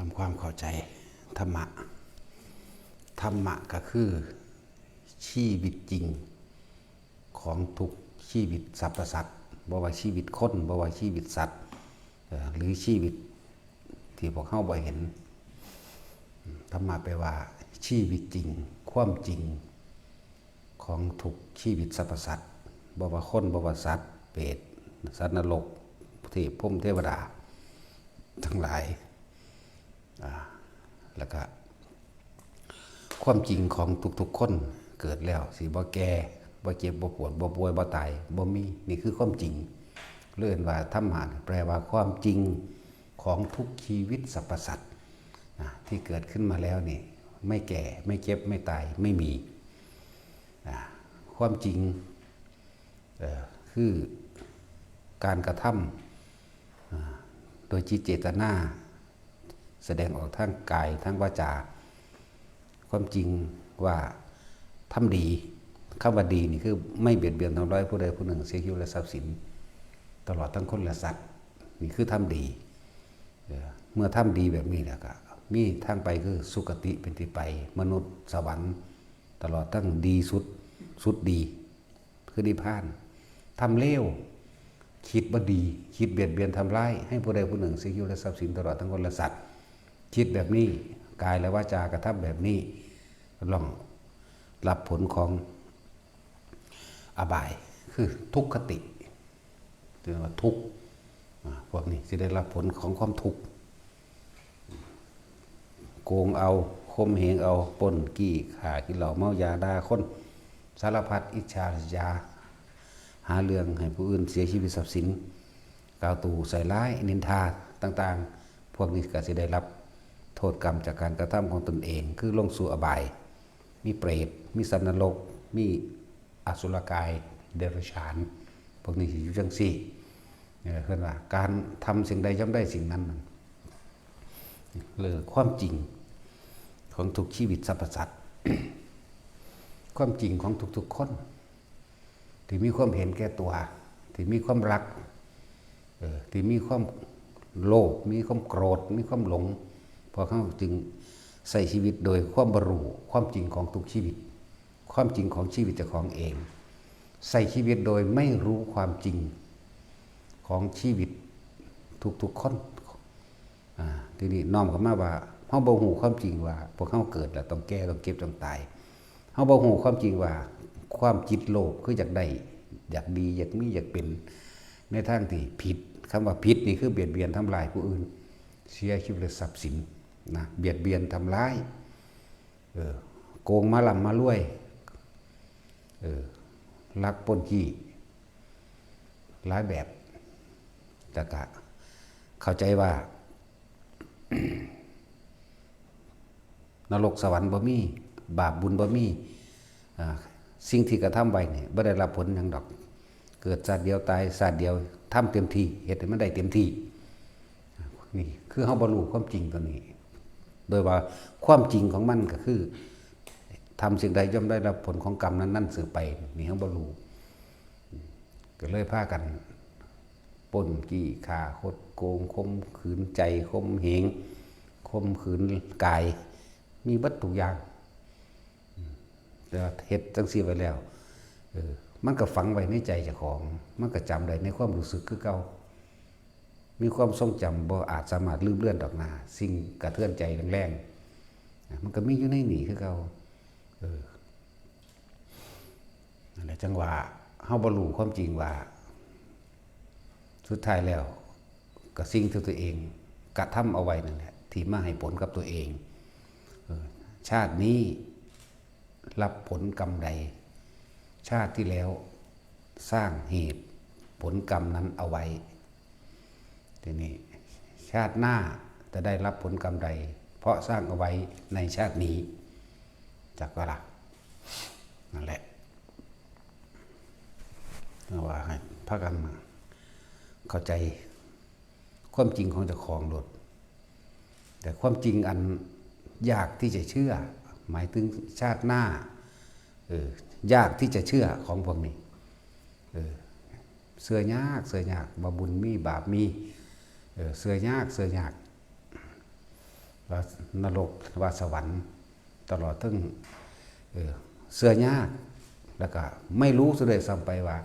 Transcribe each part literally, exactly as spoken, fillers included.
ทำความเข้าใจธรรมะ ธรรมะก็คือชีวิตจริงของทุกชีวิตสรรพสัตว์ บ่ว่าชีวิตคน บ่ว่าชีวิตสัตว์ เอ่อ หรือชีวิตที่พวกเฮาบ่เห็น ธรรมะแปลว่าชีวิตจริง ความจริง ของทุกชีวิตสรรพสัตว์ บ่ว่าคน บ่ว่าสัตว์ เปรต สัตว์นรก เทพพรหมเทวดา ทั้งหลาย อ่า แล้วก็ ความจริงของทุกๆคนเกิดแล้วสิบ่แก่ บ่เจ็บ บ่ปวด บ่ป่วย บ่ตาย บ่มี นี่คือความจริง เรียกว่าธรรมะ แปลว่าความจริงของทุกชีวิตสรรพสัตว์ นะ ที่เกิดขึ้นมาแล้วนี่ ไม่แก่ ไม่เจ็บ ไม่ตาย ไม่มี อ่า ความจริง เอ่อ คือการกระทำ อ่า โดยจิตเจตนา แสดงออกทางกาย ทางวาจา ความจริงว่าทำดี คำว่าดีนี่คือไม่เบียดเบียนทำร้ายผู้ใดผู้หนึ่ง เสียชีวิตและทรัพย์สิน ตลอดทั้งคนและสัตว์ นี่คือทำดี เอ่อ เมื่อทำดีแบบนี้แล้วก็มีทางไปคือสุคติเป็นที่ไป มนุษย์ สวรรค์ ตลอดทั้งดีสุด สุดดี คือนิพพาน ทำเลว คิดบ่ดี คิดเบียดเบียนทำร้าย ให้ผู้ใดผู้หนึ่ง เสียชีวิตและทรัพย์สิน ตลอดทั้งคนและสัตว์ คิดแบบนี้ กายและวาจากระทำแบบนี้ ล่องรับผลของอบาย คือทุกขติ เรียกว่าทุกข์ อ่า พวกนี้สิได้รับผลของความทุกข์ โกงเอา ข่มเหงเอา ปล้น จี้ ฆ่า กินเหล้า เมายา ด่าคน สารพัด อิจฉาริษยา หาเรื่องให้ผู้อื่นเสียชีวิตทรัพย์สิน กล่าวตู่ใส่ร้าย นินทาต่างๆ พวกนี้ก็สิได้รับโทษกรรมจากการกระทำของตนเอง คือลงสู่อบาย มีเปรต มีสัตว์นรก มีอสุรกาย เดรัจฉาน พวกนี้สิอยู่จังซี่ เออ เพิ่นว่าการทำสิ่งใดย่อมได้สิ่งนั้น เรื่องความจริงของทุกชีวิตสรรพสัตว์ ความจริงของทุกๆคน ที่มีความเห็นแก่ตัว ที่มีความรัก เอ่อ ที่มีความโลภ มีความโกรธ มีความหลง พวกเขาจึงใช้ชีวิตโดยความบ่รู้ความจริงของทุกชีวิต ความจริงของชีวิตเจ้าของเอง ใช้ชีวิตโดยไม่รู้ความจริงของชีวิตทุกๆคน อ่า ทีนี้น้อมเข้ามาว่า เฮาบ่ฮู้ความจริงว่าพวกเฮาเกิดแล้วต้องแก่ ต้องเจ็บ ต้องตาย เฮาบ่ฮู้ความจริงว่าความจิตโลภคืออยากได้ อยากดี อยากมี อยากเป็น ในทางที่ผิด คำว่าผิดนี่คือเบียดเบียนทำลายผู้อื่น เสียชีวิตและทรัพย์สินนะ เบียดเบียนทำลาย เออ โกงมาร่ำมารวย เออ ลักปล้นจี้ หลายแบบ แล้วก็เข้าใจว่า นรกสวรรค์บ่มี บาปบุญบ่มี อ่า สิ่งที่กระทำไว้นี่บ่ได้รับผลหยังดอก เกิดชาติเดียวตายชาติเดียว ทำเต็มที่ เฮ็ดให้มันได้เต็มที่ นี่คือเฮาบ่รู้ความจริงตัวนี้ โดยว่าความจริงของมันก็คือ ทำสิ่งใดย่อมได้รับผลของกรรมนั้นๆ สืบไป นี่เฮาบ่รู้ ก็เลยพากันปล้นจี้ฆ่าคดโกง ข่มขืนใจ ข่มเหง ข่มขืนกาย มีเบิดทุกอย่าง แต่ว่าเฮ็ดจังซี่ไว้แล้ว เออ มันก็ฝังไว้ในใจเจ้าของ มันก็จำได้ในความรู้สึกคือเก่า มีความทรงจำบ่อาจสามารถลืมเลือนดอกนา สิ่งกระเทือนใจแรงๆ นะ มันก็มีอยู่ในนี่คือเก่า เออ นั่นแหละ จังว่าเฮาบ่รู้ความจริงว่า สุดท้ายแล้ว ก็สิ่งที่ตัวเองกระทำเอาไว้นั่นแหละ ที่มาให้ผลกับตัวเอง เออ ชาตินี้รับผลกรรมใด ชาติที่แล้วสร้างเหตุผลกรรมนั้นเอาไว้ ทีนี้ชาติหน้าจะได้รับผลกรรมใด เพราะสร้างเอาไว้ในชาตินี้ จักว่าล่ะ นั่นแหละ ว่าให้พากันเข้าใจความจริงของเจ้าของโลด แต่ความจริงอันยากที่จะเชื่อ หมายถึงชาติหน้า เออ ยากที่จะเชื่อของพวกนี้ เออ เชื่อยาก เชื่อยาก ว่าบุญมีบาปมี เออ เชื่อยาก เชื่อยาก ว่านรก ว่าสวรรค์ ตลอดถึง เอ่อ เชื่อยาก แล้วก็ไม่รู้ซะด้วยซ้ำไปว่า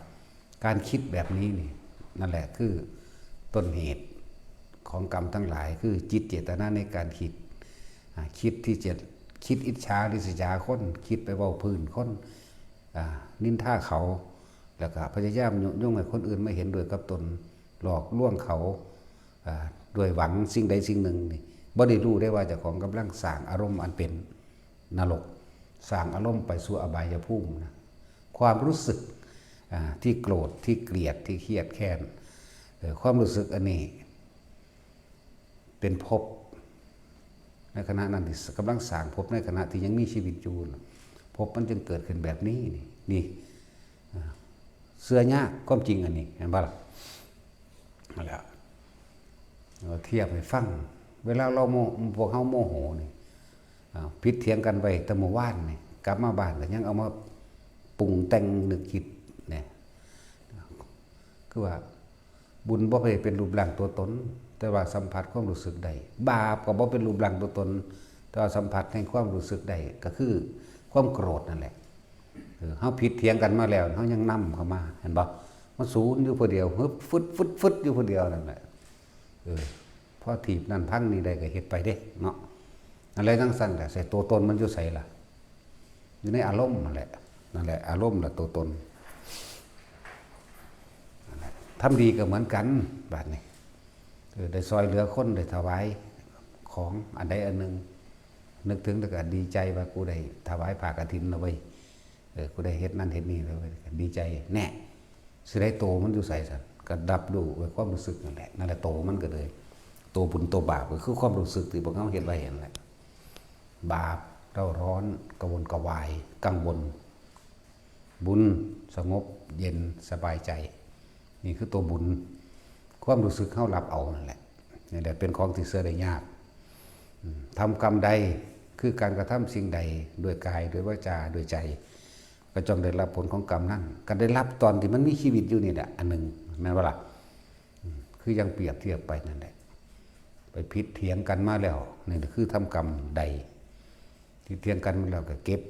การคิดแบบนี้นี่ นั่นแหละคือต้นเหตุของกรรมทั้งหลาย คือจิตเจตนาในการคิด อ่า คิดที่จะ คิดอิจฉาริษยาคน คิดไปเว้าพื้นคน อ่า นินทาเขา แล้วก็พยายามยุยงให้คนอื่นมาเห็นด้วยกับตน หลอกลวงเขา อ่า ด้วยหวังสิ่งใดสิ่งหนึ่งนี่ บ่ได้รู้ได้ว่าเจ้าของกำลังสร้างอารมณ์อันเป็นนรก สร้างอารมณ์ไปสู่อบายภูมินะ ความรู้สึก อ่า ที่โกรธ ที่เกลียด ที่เครียดแค้น เอ่อ ความรู้สึกอันนี้ เป็นภพ ในขณะนั้นที่กำลังสร้างภพในขณะที่ยังมีชีวิตอยู่น่ะ ภพมันจึงเกิดขึ้นแบบนี้นี่ นี่ อ่า เชื่อยากความจริงอันนี้ เห็นบ่ล่ะ? นั่นแหละ เอาเทียบให้ฟัง เวลาเราโม พวกเฮาโมโหนี่ อ่า ผิดเถียงกันไปแต่เมื่อวานนี่ กลับมาบ้านก็ยังเอามาปรุงแต่งนึกคิดเนี่ย คือว่าบุญบ่ได้เป็นรูปร่างตัวตน แต่ว่าสัมผัสความรู้สึกได้ บาปก็บ่เป็นรูปร่างตัวตน แต่ว่าสัมผัสแห่งความรู้สึกได้ ก็คือความโกรธนั่นแหละ เออ เฮาผิดเถียงกันมาแล้ว เฮายังนำเข้ามา เห็นบ่? มันศูนย์อยู่ผู้เดียว ฮึบ ฟึด ฟึด ฟึด อยู่ผู้เดียวนั่นแหละ เออ พอถีบนั่นพังนี่ได้ก็เฮ็ดไปเด้ เนาะ อะไรจั่งซั่นแหละ ใส่ตัวตนมันอยู่ไสล่ะ? อยู่ในอารมณ์นั่นแหละ นั่นแหละ อารมณ์แหละตัวตน นั่นแหละ ทำดีก็เหมือนกัน บาดนี้ เออ ได้ซอยเหลือคน ได้ถวายของอันใดอันหนึ่ง นึกถึงแล้วก็ดีใจว่ากูได้ถวายผ้ากฐินแล้วเว้ย เออ กูได้เฮ็ดนั่นเฮ็ดนี่แล้วเว้ย ก็ดีใจ แน่ สิได้โตมันอยู่ไสซั่น ก็รับรู้ไว้ความรู้สึกนั่นแหละ นั่นแหละโตมันก็เลย โตบุญโตบาปก็คือความรู้สึกที่พวกเฮาเฮ็ดไว้นั่นแหละ บาป เร่าร้อน กระวนกระวาย กังวล บุญ สงบ เย็น สบายใจ นี่คือตัวบุญ ความรู้สึกเฮารับเอานั่นแหละ นี่แหละเป็นของที่เชื่อได้ยาก อืม ทำกรรมใด คือการกระทำสิ่งใด ด้วยกาย ด้วยวาจา ด้วยใจ ก็จงได้รับผลของกรรมนั้น ก็ได้รับตอนที่มันมีชีวิตอยู่นี่แหละ อันหนึ่ง แม่นบ่ล่ะ? อืม คือยังเปรียบเทียบไปนั่นแหละ ไปผิดเถียงกันมาแล้ว นี่คือทำกรรมใด ผิดเถียงกันมาแล้วก็เก็บ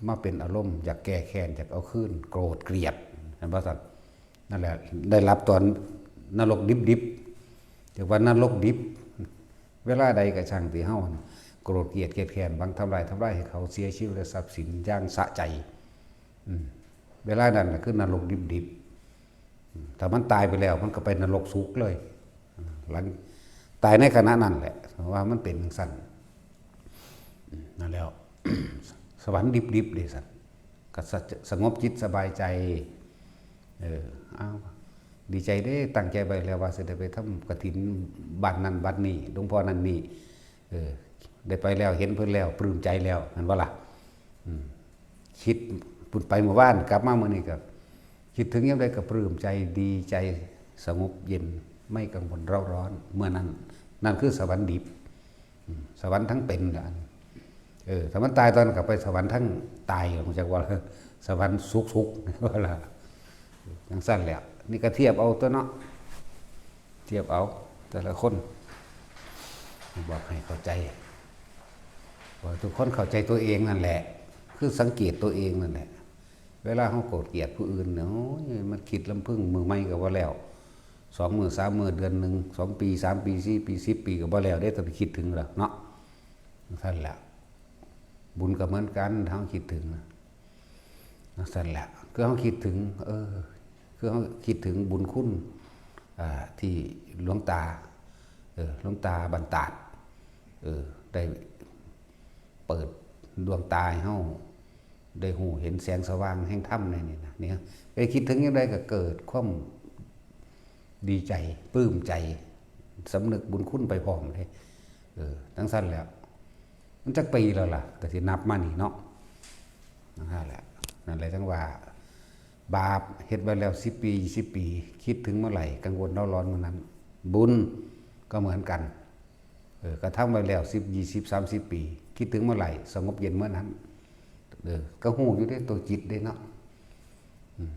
มาเป็นอารมณ์ อยากแก้แค้น อยากเอาคืน โกรธ เกลียด เห็นบ่ซั่น? นั่นแหละ ได้รับตอนนรกดิบๆ เรียกว่านรกดิบ เวลาใดก็ช่างที่เฮาโกรธ เกลียด เครียดแค้น หวังทำลาย ทำลายให้เขาเสียชีวิตและทรัพย์สินอย่างสะใจ อืม เวลานั้นน่ะคือนรกดิบๆ อืม ถ้ามันตายไปแล้ว มันก็ไปนรกสุคติเลย อืม หลัง ตายในขณะนั้นแหละ เพราะว่ามันเป็นจั่งซั้น อืม นั่นแล้ว สวรรค์ดิบๆ เด้ซั่น ก็สะ สงบจิตสบายใจ เออ อ้าว ดีใจเด้ ตั้งใจไว้แล้วว่าสิได้ไปทำกฐินบ้านนั้นวัดนี้ หลวงพ่อนั่นนี่ เออ ได้ไปแล้ว เห็นเพิ่นแล้ว ปลื้มใจแล้ว แม่นบ่ล่ะ? อืม คิดไปเมื่อวาน กลับมามื้อนี้ก็ คิดถึงยามใดก็ปลื้มใจ ดีใจ สงบเย็น ไม่กังวลเร่าร้อน เมื่อนั้น นั่นคือสวรรค์ดิบ อืม สวรรค์ทั้งเป็นล่ะ เออ ถ้ามันตายตอนนั้นก็ไปสวรรค์ทั้งตาย รู้จักว่า สวรรค์สุคติๆ ว่าล่ะ จั่งซั้นแหละ นี่ก็เทียบเอาตั๊วเนาะ เทียบเอาแต่ละคน บอกให้เข้าใจ ว่าทุกคนเข้าใจตัวเองนั่นแหละ คือสังเกตตัวเองนั่นแหละ เวลาเฮาโกรธเกลียดผู้อื่นเนี่ย โอ้ย มันคิดลำพึง มื้อใหม่ก็บ่แล้ว สองมื้อ สามมื้อ เดือนหนึ่ง สองปี สามปี สี่ปี สิบปีก็บ่แล้วเด้ ถ้าไปคิดถึงแล้วเนาะ จั่งซั้นแหละ บุญก็เหมือนกัน ถ้าเฮาคิดถึงนะ จั่งซั้นแหละ คือเฮาคิดถึง เออ คือเฮาคิดถึงบุญคุณ อ่า ที่หลวงตา เออ หลวงตาบ้านตาด เออ ได้เปิดดวงตาให้เฮา ได้ฮู้เห็นแสงสว่างแห่งธรรมในนี่นะ เนี่ย ไปคิดถึงยามใดก็เกิดความดีใจ ปลื้มใจ สำนึกบุญคุณไปพร้อมเลย เออ จั่งซั้นแหละ มันจักปีแล้วล่ะ ก็สินับมานี่เนาะ นั่นแหละ นั่นแหละจั่งว่า บาปเฮ็ดไว้แล้วสิบปี ยี่สิบปี คิดถึงเมื่อไหร่ กังวลเร่าร้อนเมื่อนั้น บุญก็เหมือนกัน เออ กระทำไว้แล้วสิบ ยี่สิบ สามสิบปี คิดถึงเมื่อไหร่ สงบเย็นเมื่อนั้น เออ ก็ฮู้อยู่เด้ ตัวจิตเด้เนาะ อืม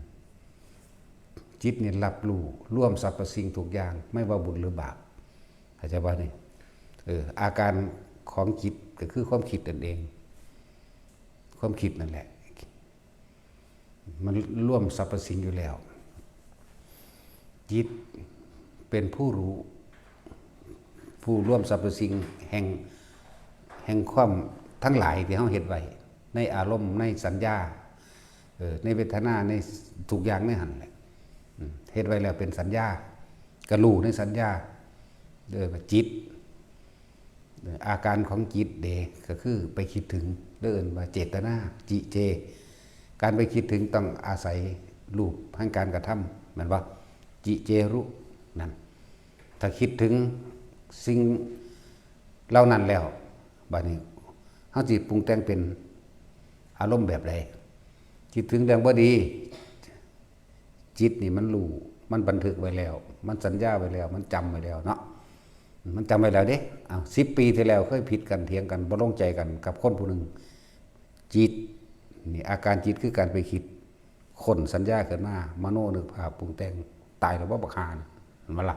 จิตนี่รับรู้รวมสรรพสิ่งทุกอย่าง ไม่ว่าบุญหรือบาป เข้าใจบ่นี่? เออ อาการ ของจิตก็คือความคิดนั่นเอง ความคิดนั่นแหละ มันรวมสรรพสิ่งอยู่แล้ว จิตเป็นผู้รู้ ผู้รวมสรรพสิ่งแห่ง แห่งความทั้งหลายที่เฮาเฮ็ดไว้ ในอารมณ์ ในสัญญา เออ ในเวทนา ในทุกอย่างในหั่นแหละ อืม เฮ็ดไว้แล้วเป็นสัญญา ก็รู้ในสัญญา เออ จิต อาการของจิตเด้ ก็คือไปคิดถึง เรียกว่าเจตนา จิเจ การไปคิดถึงต้องอาศัยรูปแห่งการกระทำ แม่นบ่ จิเจรุ นั่น ถ้าคิดถึงสิ่งเหล่านั้นแล้ว บัดนี้เฮาสิปรุงแต่งเป็นอารมณ์แบบใด คิดถึงเรื่องบ่ดี จิตนี่มันรู้ มันบันทึกไว้แล้ว มันสัญญาไว้แล้ว มันจำไว้แล้วเนาะ มันจำไว้แล้วเด้ อ้าว สิบปีที่แล้วเคยผิดกัน เถียงกัน บ่ลงใจกันกับคนผู้หนึ่ง จิต นี่อาการจิตคือการไปคิด ค้นสัญญาขึ้นมา มโนนึกภาพปรุงแต่ง ตายแล้วบ่บักห่านี่ เห็นบ่ล่ะ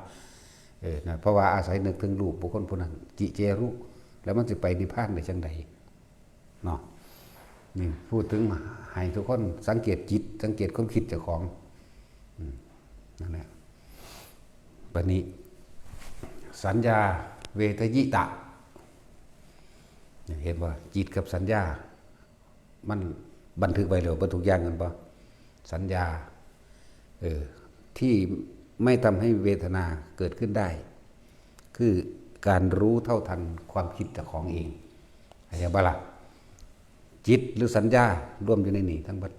เออ นะ เพราะว่าอาศัยนึกถึงรูปบุคคลผู้นั้น จิเจรุ แล้วมันสิไปนิพพานได้จั่งใด เนาะ นี่พูดถึงให้ทุกคนสังเกตจิต สังเกตความคิดเจ้าของ อืม นั่นแหละ บัดนี้ สัญญาเวทยิตะ เห็นบ่ จิตกับสัญญา มันบันทึกไว้แล้วเบิดทุกอย่าง แม่นบ่ สัญญา เออ ที่ไม่ทำให้เวทนาเกิดขึ้นได้ คือการรู้เท่าทันความคิดเจ้าของเอง เข้าใจบ่ล่ะ จิตหรือสัญญารวมอยู่ในนี่ทั้งหมด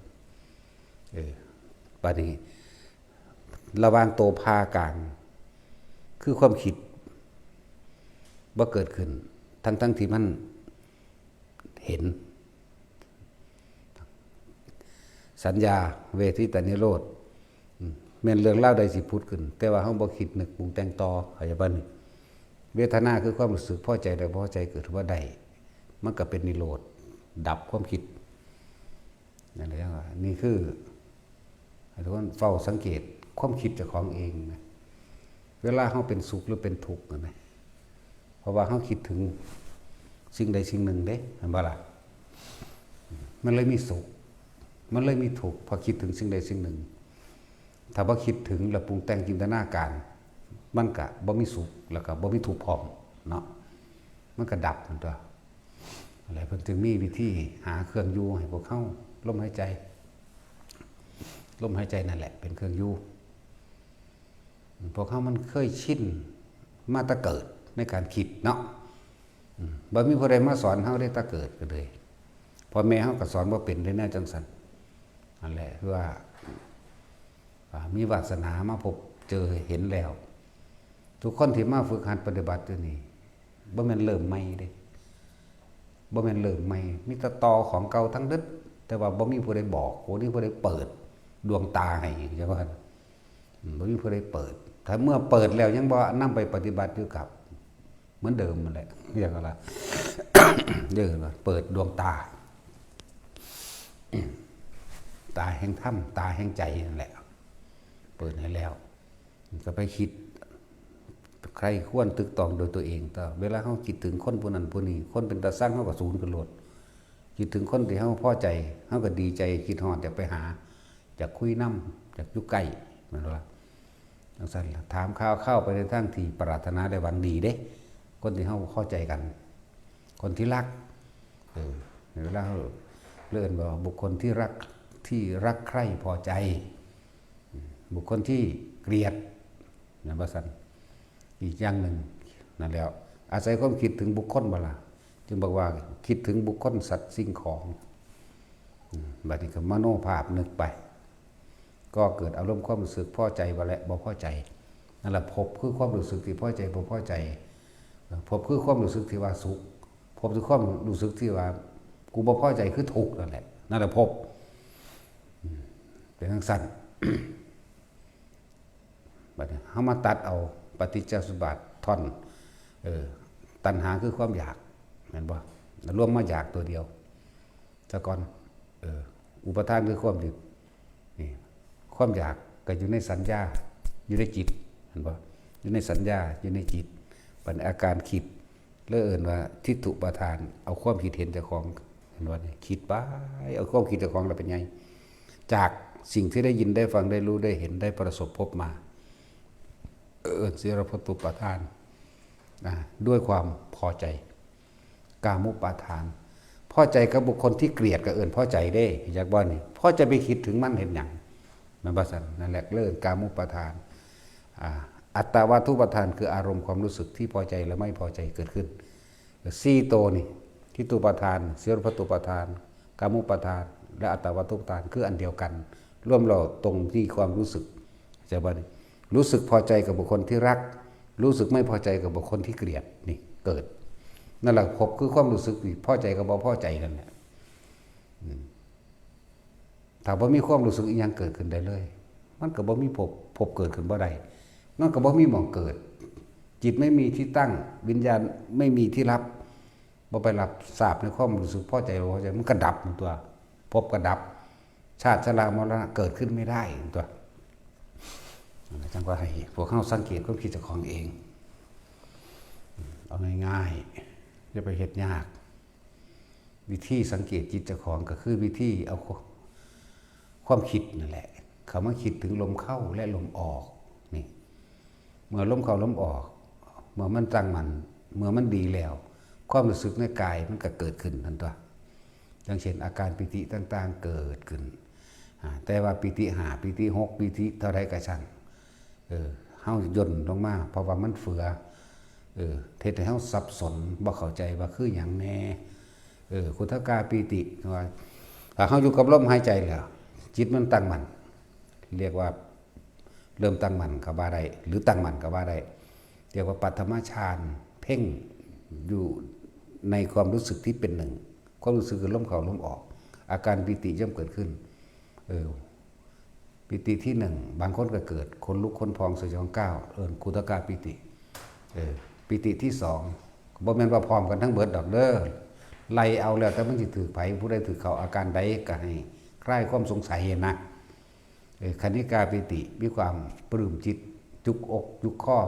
เออ บัดนี้ ระหว่างตัวพากลาง คือความคิด บ่เกิดขึ้น ทั้งๆที่มันเห็น สัญญาเวทิตานิโรธ อืม แม่นเรื่องราวใดสิผุดขึ้น แต่ว่าเฮาบ่คิดนึกปรุงแต่งต่อ เข้าใจบ่นี่ เวทนาคือความรู้สึกพอใจและบ่พอใจเกิดขึ้นมาได้ มันก็เป็นนิโรธ ดับความคิด นั่นแหละว่า นี่คือ ให้ทุกคนเฝ้าสังเกตความคิดเจ้าของเองนะ เวลาเฮาเป็นสุขหรือเป็นทุกข์นะ เพราะว่าเฮาคิดถึงสิ่งใดสิ่งหนึ่งเด้ เห็นบ่ล่ะ มันเลยมีสุข มันเลยมีทุกข์ เพราะคิดถึงสิ่งใดสิ่งหนึ่ง ถ้าบ่คิดถึงแล้วปรุงแต่งจินตนาการ มันก็บ่มีสุข แล้วก็บ่มีทุกข์พร้อมเนาะ มันก็ดับนั่นตัว อะไร เพิ่นจึงมีวิธีหาเครื่องอยู่ให้พวกเฮา ลมหายใจ ลมหายใจนั่นแหละเป็นเครื่องอยู่ พวกเฮามันเคยชินมาแต่เกิดในการคิดเนาะ อืม บ่มีผู้ใดมาสอนเฮาได้แต่เกิดก็เลย พ่อแม่เฮาก็สอนบ่เป็นเลยแนวจั่งซั้น นั่นแหละ คือว่า อ่า มีวาสนามาพบเจอเห็นแล้ว ทุกคนที่มาฝึกหัดปฏิบัติอยู่นี่ บ่แม่นเริ่มใหม่เด้ บ่แม่นเริ่มใหม่ มีแต่ต่อของเก่าทั้งเบิด แต่ว่าบ่มีผู้ใดบอก บ่มีผู้ใดเปิดดวงตาให้ จั่งว่า อืม บ่มีผู้ใดเปิด ถ้าเมื่อเปิดแล้วยังบ่นำไปปฏิบัติอยู่กับ เหมือนเดิมนั่นแหละ เรียกว่า เรียกว่าเปิดดวงตา ตาแห่งธรรม ตาแห่งใจนั่นแหละ เปิดให้แล้ว ก็ไปคิด ใคร่ครวญตึกตองโดยตัวเอง แต่เวลาเฮาคิดถึงคนผู้นั้นผู้นี้ คนเป็นตาซังเฮาก็สูนขึ้นโลด คิดถึงคนที่เฮาพอใจ เฮาก็ดีใจ คิดฮอด อยากไปหา อยากคุยนำ อยากอยู่ใกล้ แม่นบ่ล่ะ จั่งซั้นล่ะ ถามข่าวเข้าไปในทางที่ปรารถนาและหวังดีเด้ คนที่เฮาเข้าใจกัน คนที่รัก เออ เวลาเฮาเอิ้นว่าบุคคลที่รัก ที่รักใคร่พอใจ บุคคลที่เกลียด แม่นบ่ซั่น อีกอย่างหนึ่ง นั่นแหล้ว อาศัยความคิดถึงบุคคลบ่ล่ะ จึงบอกว่าคิดถึงบุคคลสัตว์สิ่งของ อืม บัดนี้ก็มโนภาพนึกไป ก็เกิดอารมณ์ความรู้สึกพอใจบ่และบ่พอใจ นั่นแหละ ภพคือความรู้สึกที่พอใจบ่พอใจ ภพคือความรู้สึกที่ว่าสุข ภพคือความรู้สึกที่ว่ากูบ่พอใจคือทุกข์นั่นแหละ นั่นแหละภพ อืม เป็นจั่งซั้น บัดนี้เฮามาตัดเอาปฏิจจสมุปบาทท่อน เออ ตัณหาคือความอยาก แม่นบ่ รวมมาอยากตัวเดียวซะก่อน เออ อุปาทานคือความยึด นี่ ความอยากก็อยู่ในสัญญา อยู่ในจิต เห็นบ่ อยู่ในสัญญา อยู่ในจิต บัดนี้อาการคิด แล้วเอิ้นว่าทิฏฐุปาทาน เอาความคิดเห็นเจ้าของ เห็นบ่นี่ คิดไป เอาความคิดเจ้าของแล้วเป็นไง จากสิ่งที่ได้ยินได้ฟังได้รู้ได้เห็นได้ประสบพบมา เอิ้นสีลพัตตุปาทาน นะ ด้วยความพอใจ กามุปาทาน พอใจกับบุคคลที่เกลียดก็เอิ้นพอใจเด้ อยากบ่นี่ พอจะไปคิดถึงมันเฮ็ดหยัง แม่นบ่ซั่น นั่นแหละเอิ้นกามุปาทาน อ่า อัตตาวัตถุปาทาน คืออารมณ์ความรู้สึกที่พอใจและไม่พอใจเกิดขึ้น สี่ตัวนี่ ทิฏฐุปาทาน สีลพัตตุปาทาน กามุปาทาน และอัตตาวัตถุปาทาน คืออันเดียวกัน รวมแล้วตรงที่ความรู้สึก เข้าใจบ่นี่ รู้สึกพอใจกับบุคคลที่รัก รู้สึกไม่พอใจกับบุคคลที่เกลียด นี่เกิด นั่นแหละภพคือความรู้สึกที่พอใจกับบ่พอใจนั่นแหละ อืม ถ้าบ่มีความรู้สึกอีหยังเกิดขึ้นได้เลย มันก็บ่มีภพ ภพเกิดขึ้นบ่ได้ มันก็บ่มีหม่องเกิด จิตไม่มีที่ตั้ง วิญญาณไม่มีที่รับ บ่ไปรับทราบในความรู้สึกพอใจบ่พอใจ มันก็ดับมันตัว ภพก็ดับ ชาติชรามรณะเกิดขึ้นไม่ได้ตัว จังว่าให้พวกเฮาสังเกตความคิดเจ้าของเอง เอาง่ายๆ อย่าไปเฮ็ดยาก วิธีสังเกตจิตเจ้าของก็คือวิธีเอาความคิดนั่นแหละ เข้ามาคิดถึงลมเข้าและลมออก นี่ เมื่อลมเข้าลมออก เมื่อมันตั้งมั่น เมื่อมันดีแล้ว ความรู้สึกในกายมันก็เกิดขึ้นนั่นตัว อย่างเช่นอาการปีติต่างๆเกิดขึ้น อ่า แต่ว่าปีติห้า ปีติหก ปีติเท่าใดก็ช่าง เออ เฮาย่นลงมา เพราะว่ามันเฟือ เออ เฮ็ดให้เฮาสับสน บ่เข้าใจว่าคือหยังแน่ เออ ขุทกาปีติ ว่า ถ้าเฮาอยู่กับลมหายใจแล้ว จิตมันตั้งมั่น เรียกว่าเริ่มตั้งมั่นก็ว่าได้ หรือตั้งมั่นก็ว่าได้ เรียกว่าปัทมฌาน เพ่งอยู่ในความรู้สึกที่เป็นหนึ่ง ความรู้สึกคือลมเข้าลมออก อาการปีติย่อมเกิดขึ้น เออ ปีติที่หนึ่ง บางคนก็เกิดขนลุกขนพองสยองก้าว เอิ้นขุทกาปีติ เออ ปีติที่สอง บ่แม่นว่าพร้อมกันทั้งเบิดดอกเด้อ ไล่เอาแล้วแต่มันสิถืกไผ ผู้ใดถืกเข้าอาการใดก็ให้คลายความสงสัยนะ เออ คณิกาปีติ มีความปลื้มจิต จุกอก จุกคอ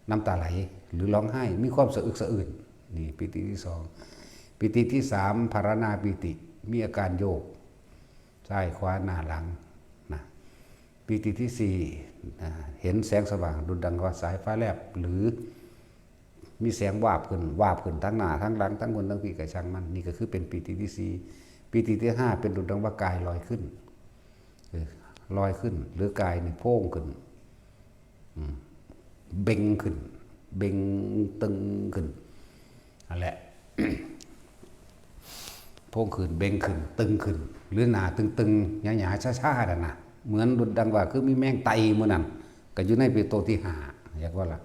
น้ำตาไหล หรือร้องไห้ มีความสะอึกสะอื้น นี่ปีติที่สอง ปีติที่สาม ภารณาปีติ มีอาการโยก ซ้ายขวาหน้าหลัง นะ ปีติที่สี่ นะ เห็นแสงสว่างดุจดังว่าสายฟ้าแลบ หรือมีแสงวาบขึ้น วาบขึ้นทั้งหน้าทั้งหลังทั้งบนทั้งพี้ก็ช่างมัน นี่ก็คือเป็นปีติที่สี่ ปีติที่ห้า เป็นดุจดังว่ากายลอยขึ้น เออ ลอยขึ้น หรือกายนี่โพ่งขึ้น อืม เบ่งขึ้น เบ่งตึงขึ้น นั่นแหละ โพ่งขึ้น เบ่งขึ้น ตึงขึ้น หรือหน้าตึงๆ หยาๆ ช้าๆ นั่นน่ะ เหมือนดุจดังว่าคือมีแมงไต่มื้อนั้น ก็อยู่ในปีโตที่ห้า อยากว่าล่ะ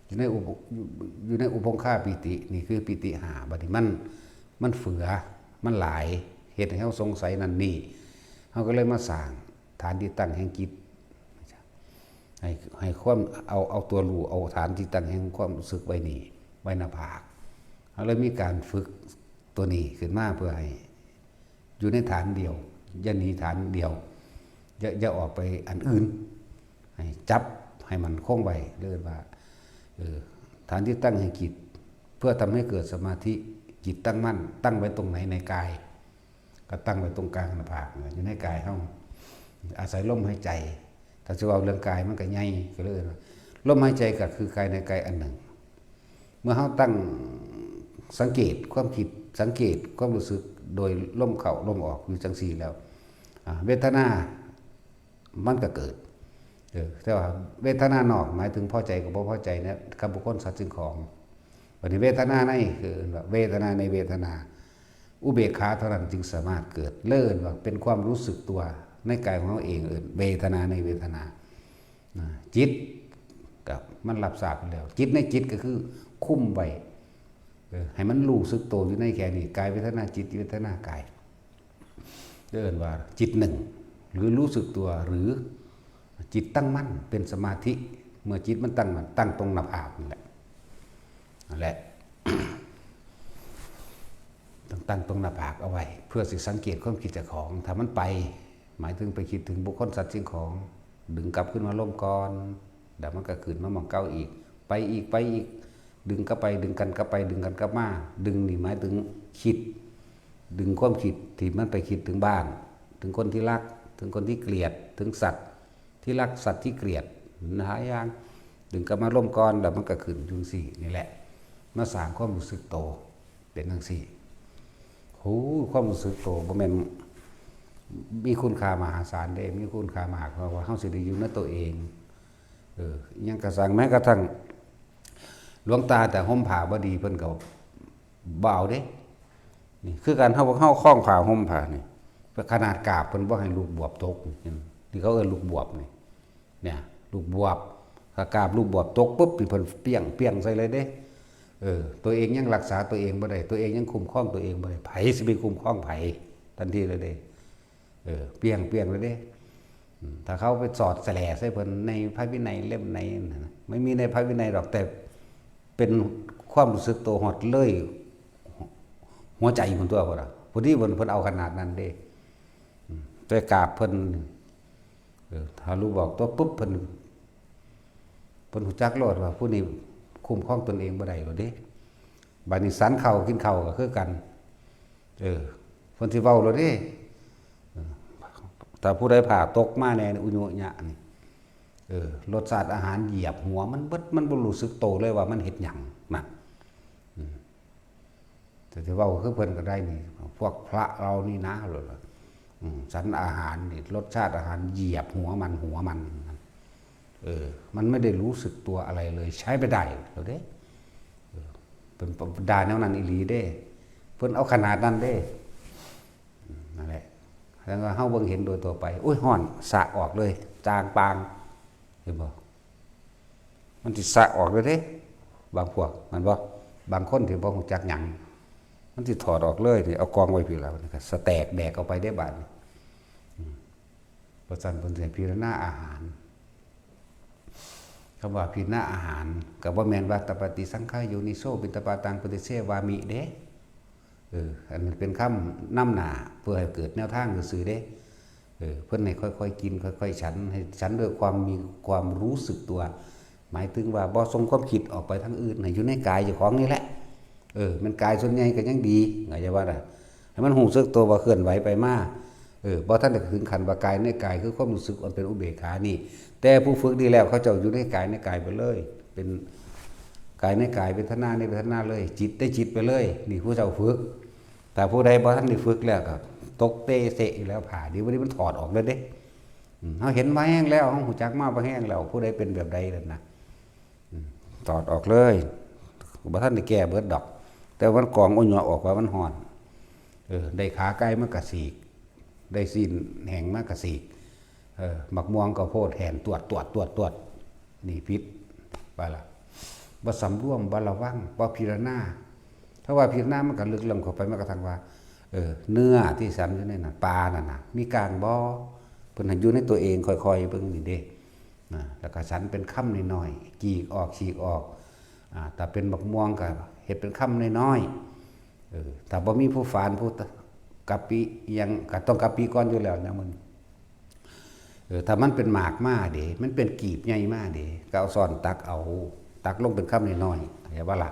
อยู่ในอุป- อยู่- อยู่ในอุปงคาปีติ นี่คือปีติห้า บัดนี้มัน- มันเฟือ มันหลาย เฮ็ดให้เฮาสงสัยนั่นนี่ เฮาก็เลยมาสร้างฐานที่ตั้งแห่งจิต ให้- ให้ความ- เอา- เอาตัวรู้ เอาฐานที่ตั้งแห่งความรู้สึกไว้นี่ ไว้หน้าผาก เฮาเลยมีการฝึกตัวนี้ขึ้นมาเพื่อให้อยู่ในฐานเดียว อย่าหนีฐานเดียว อย่า- อย่าออกไปอันอื่น ให้จับให้มันคงไว้ เรียกว่า เออ ฐานที่ตั้งแห่งจิต เพื่อทำให้เกิดสมาธิ จิตตั้งมั่น ตั้งไว้ตรงไหนในกาย ก็ตั้งไว้ตรงกลางหน้าผากเนี่ย อยู่ในกายเฮา อาศัยลมหายใจ ถ้าจะเอาเรื่องกายมันก็ใหญ่ ก็เลยว่า ลมหายใจก็คือกายในกายอันหนึ่ง เมื่อเฮาตั้งสังเกตความคิด สังเกตความรู้สึก โดยลมเข้าลมออกอยู่จังซี่แล้ว อ่า เวทนามันก็เกิด เออ แต่ว่าเวทนานอกหมายถึงพอใจกับบ่พอใจเนี่ย กับบุคคลสัตว์สิ่งของ บัดนี้เวทนาใน คือเวทนาในเวทนา อุเบกขาเท่านั้นจึงสามารถเกิด เอิ้นว่าเป็นความรู้สึกตัวในกายของเฮาเอง เอิ้นเวทนาในเวทนา นะ จิตก็มันรับทราบแล้ว จิตในจิตก็คือคุมไว้ เออ ให้มันรู้สึกตัวอยู่ในแค่นี้ กายเวทนาจิต จิตเวทนากาย เอิ้นว่าจิตหนึ่ง หรือรู้สึกตัว หรือจิตตั้งมั่นเป็นสมาธิ เมื่อจิตมันตั้งมั่น ตั้งตรงหน้าผากนั่นแหละ นั่นแหละ ต้องตั้งตรงหน้าผากเอาไว้ เพื่อสิสังเกตความคิดเจ้าของ ถ้ามันไป หมายถึงไปคิดถึงบุคคลสัตว์สิ่งของ ดึงกลับขึ้นมาลมก่อน แล้วมันก็ขึ้นมาหม่องเก่าอีก ไปอีก ไปอีก ดึงกลับไปดึงกันกลับไปดึงกันกลับมา ดึงนี่หมายถึงคิด ดึงความคิดที่มันไปคิดถึงบ้าน ถึงคนที่รัก ถึงคนที่เกลียด ถึงสัตว์ที่รักสัตว์ที่เกลียด หลายอย่าง ดึงกลับมาร่วมก่อน แล้วมันก็ขึ้นจังซี่นี่แหละ มาสร้างความรู้สึกโตเป็นจังซี่ โห ความรู้สึกโตบ่แม่นมีคุณค่ามหาศาลเด้ มีคุณค่ามาก เพราะว่าเฮาสิได้อยู่ในตัวเอง เออ อิหยังกะซัง แม้กระทั่ง หลวงตาแต่ห่มผ้าบ่ดีเพิ่นก็บ่เอาเด้ นี่คือการเฮา เฮาคล้องผ้าห่มผ้านี่ ขนาดกราบเพิ่นบ่ให้ลูกบวบตกนี่ นี่เขาเอิ้นลูกบวบนี่ เนี่ย ลูกบวบ ถ้ากราบลูกบวบตกปุ๊บ นี่เพิ่นเปี้ยง เปี้ยงใส่เลยเด้ เออ ตัวเองยังรักษาตัวเองบ่ได้ ตัวเองยังคุ้มครองตัวเองบ่ได้ ไผสิไปคุ้มครองไผ ทันทีเลยเด้ เออ เปี้ยง เปี้ยงเลยเด้ อืม ถ้าเขาไปสอดแสลใส่เพิ่นในพระวินัยเล่มไหนนั่นน่ะ ไม่มีในพระวินัยหรอก แต่เป็นความรู้สึกโตฮอดเลย หัวใจเพิ่นตัวพุ่นน่ะ พอดีเพิ่น เพิ่นเอาขนาดนั้นเด้ อืม แต่กราบเพิ่น เออ ถ้าลูกบวบตกปุ๊บ เพิ่น เพิ่นรู้จักโลดว่าผู้นี้คุ้มครองตนเองบ่ได้โลดเด้ บัดนี้ฉันข้าวกินข้าวก็คือกัน เออ เพิ่นสิเว้าโลดเด้ เออ ถ้าผู้ใดผ้าตกมาแน่นี่ อุญุญะนี่ เออ รสชาติอาหารเหยียบหัวมันเบิด มันบ่รู้สึกโตเลยว่ามันเฮ็ดหยัง นั่น อืม แต่สิเว้าคือเพิ่นก็ได้นี่ พวกพระเรานี่นะ อืม ฉันอาหารนี่ รสชาติอาหารเหยียบหัวมัน หัวมัน เออ มันไม่ได้รู้สึกตัวอะไรเลย ใช้ไม่ได้โลดเด้ เออ เป็นด่าแนวนั้นอีหลีเด้ เพิ่นเอาขนาดนั้นเด้ อืม นั่นแหละ แล้วก็เฮาเบิ่งเห็นโดยทั่วไป โอ้ย ฮ้อน สะออกเลย จางปาง เห็นบ่ มันสิสะออกเลยเด้ บางพวก แม่นบ่ บางคนที่บ่รู้จักหยัง มันสิถอดออกเลยนี่ เอากองไว้พี้แล้ว นี่ก็สะแตกแดกออกไปได้บาดนี้ อืม เพราะฉะนั้นเพิ่นสิให้พิจารณาอาหาร คำว่าพิจารณาอาหาร ก็บ่แม่นว่า ตปปาติสังขาโยนิโส ปิณฑปาตัง ปฏิเสวามิ เด้ เออ อันนั้นเป็นคำนำหน้า เพื่อให้เกิดแนวทางซื่อๆเด้ เออ เพิ่นให้ค่อยๆกิน ค่อยๆฉัน ให้ฉันด้วยความมีความรู้สึกตัว หมายถึงว่าบ่ส่งความคิดออกไปทางอื่น ให้อยู่ในกายเจ้าของนี่แหละ เออ มันกายส่วนใหญ่ก็ยังดี เข้าใจว่าน่ะ ให้มันรู้สึกตัวว่าเคลื่อนไหวไปมา เออ บ่ทันได้ถึงขั้นว่ากายในกาย คือความรู้สึกอันเป็นอุเบกขานี่ แต่ผู้ฝึกดีแล้วเขาเจ้าอยู่ในกายในกายไปเลย เป็นกายในกาย เวทนาในเวทนาเลย จิตในจิตไปเลย นี่ผู้เจ้าฝึก แต่ผู้ใดบ่ทันได้ฝึกแล้วก็ตกเตเสะอยู่แล้ว ผ้านี่วันนี้มันถอดออกเลยเด้ อืม เฮาเห็นมาแฮงแล้ว เฮารู้จักมาบ่แฮงแล้ว ผู้ใดเป็นแบบใดนั่นนะ อืม ถอดออกเลย บ่ทันได้แก้เบิดดอก แต่มันกองอุญะออกว่ามันฮ้อน เออ ได้ขาไก่มากะสีก ได้ซี้นแห้งมากะสีก เออ บักม่วงข้าวโพดแห้งตวด ตวด ตวด ตวด นี่ผิด ไปละ บ่สำรวม บ่ระวัง บ่พิจารณา ถ้าว่าพิจารณามันก็ลึกลงเข้าไป มันกระทั่งว่า เออ เนื้อที่ฉันอยู่ในนั้น ปลานั่นน่ะ มีกลางบ่ เพิ่นให้อยู่ในตัวเอง ค่อยๆเบิ่งนี่เด้ นะ แล้วก็ฉันเป็นคำน้อยๆ กีกออก ฉีกออก อ่า ถ้าเป็นบักม่วงก็เฮ็ดเป็นคำน้อยๆ เออ ถ้าบ่มีผู้ฝาน ผู้กะปิอิหยัง ก็ต้องกะปิก่อนอยู่แล้วนะมัน เออ ถ้ามันเป็นหมากมาเด้ มันเป็นกีบใหญ่มาเด้ ก็เอาซ้อนตักเอา ตักลงเป็นคำน้อยๆ เข้าใจบ่ล่ะ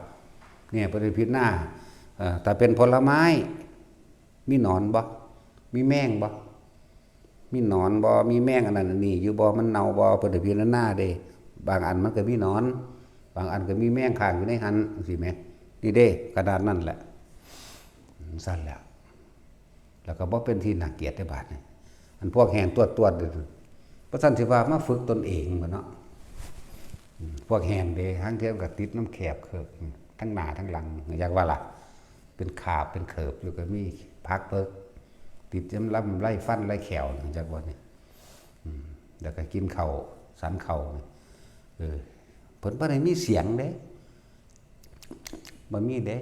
เนี่ย เพิ่นพิจารณา เอ่อ ถ้าเป็นผลไม้ มีหนอนบ่ มีแมงบ่ มีหนอนบ่ มีแมงอันนั้นอันนี้อยู่บ่ มันเน่าบ่ เพิ่นให้พิจารณาเด้ บางอันมันก็มีหนอน บางอันก็มีแมงค้างอยู่ในหั้น จั่งซี้แหม นี่เด้ ขนาดนั้นแหละ ซั่นแหละ แล้วก็บ่เป็นที่น่าเกลียดเด้บาดนี้ อันพวกแห้งตวดๆนี่ บ่ซั่นสิว่ามาฝึกตนเองบ่เนาะ อืม พวกแห้งเด้ หางเทื่อมันก็ติดนำแคบเคิบ ทั้งหน้าทั้งหลัง จักว่าล่ะ เป็นขาบเป็นเขิบอยู่ก็มี ผักเผิก ติดนำลำไรฟันไรแข้ว จักว่านี่ อืม แล้วก็กินข้าว ฉันข้าวนี่ เออ เพิ่นบ่ได้มีเสียงเด้ บ่มีเด้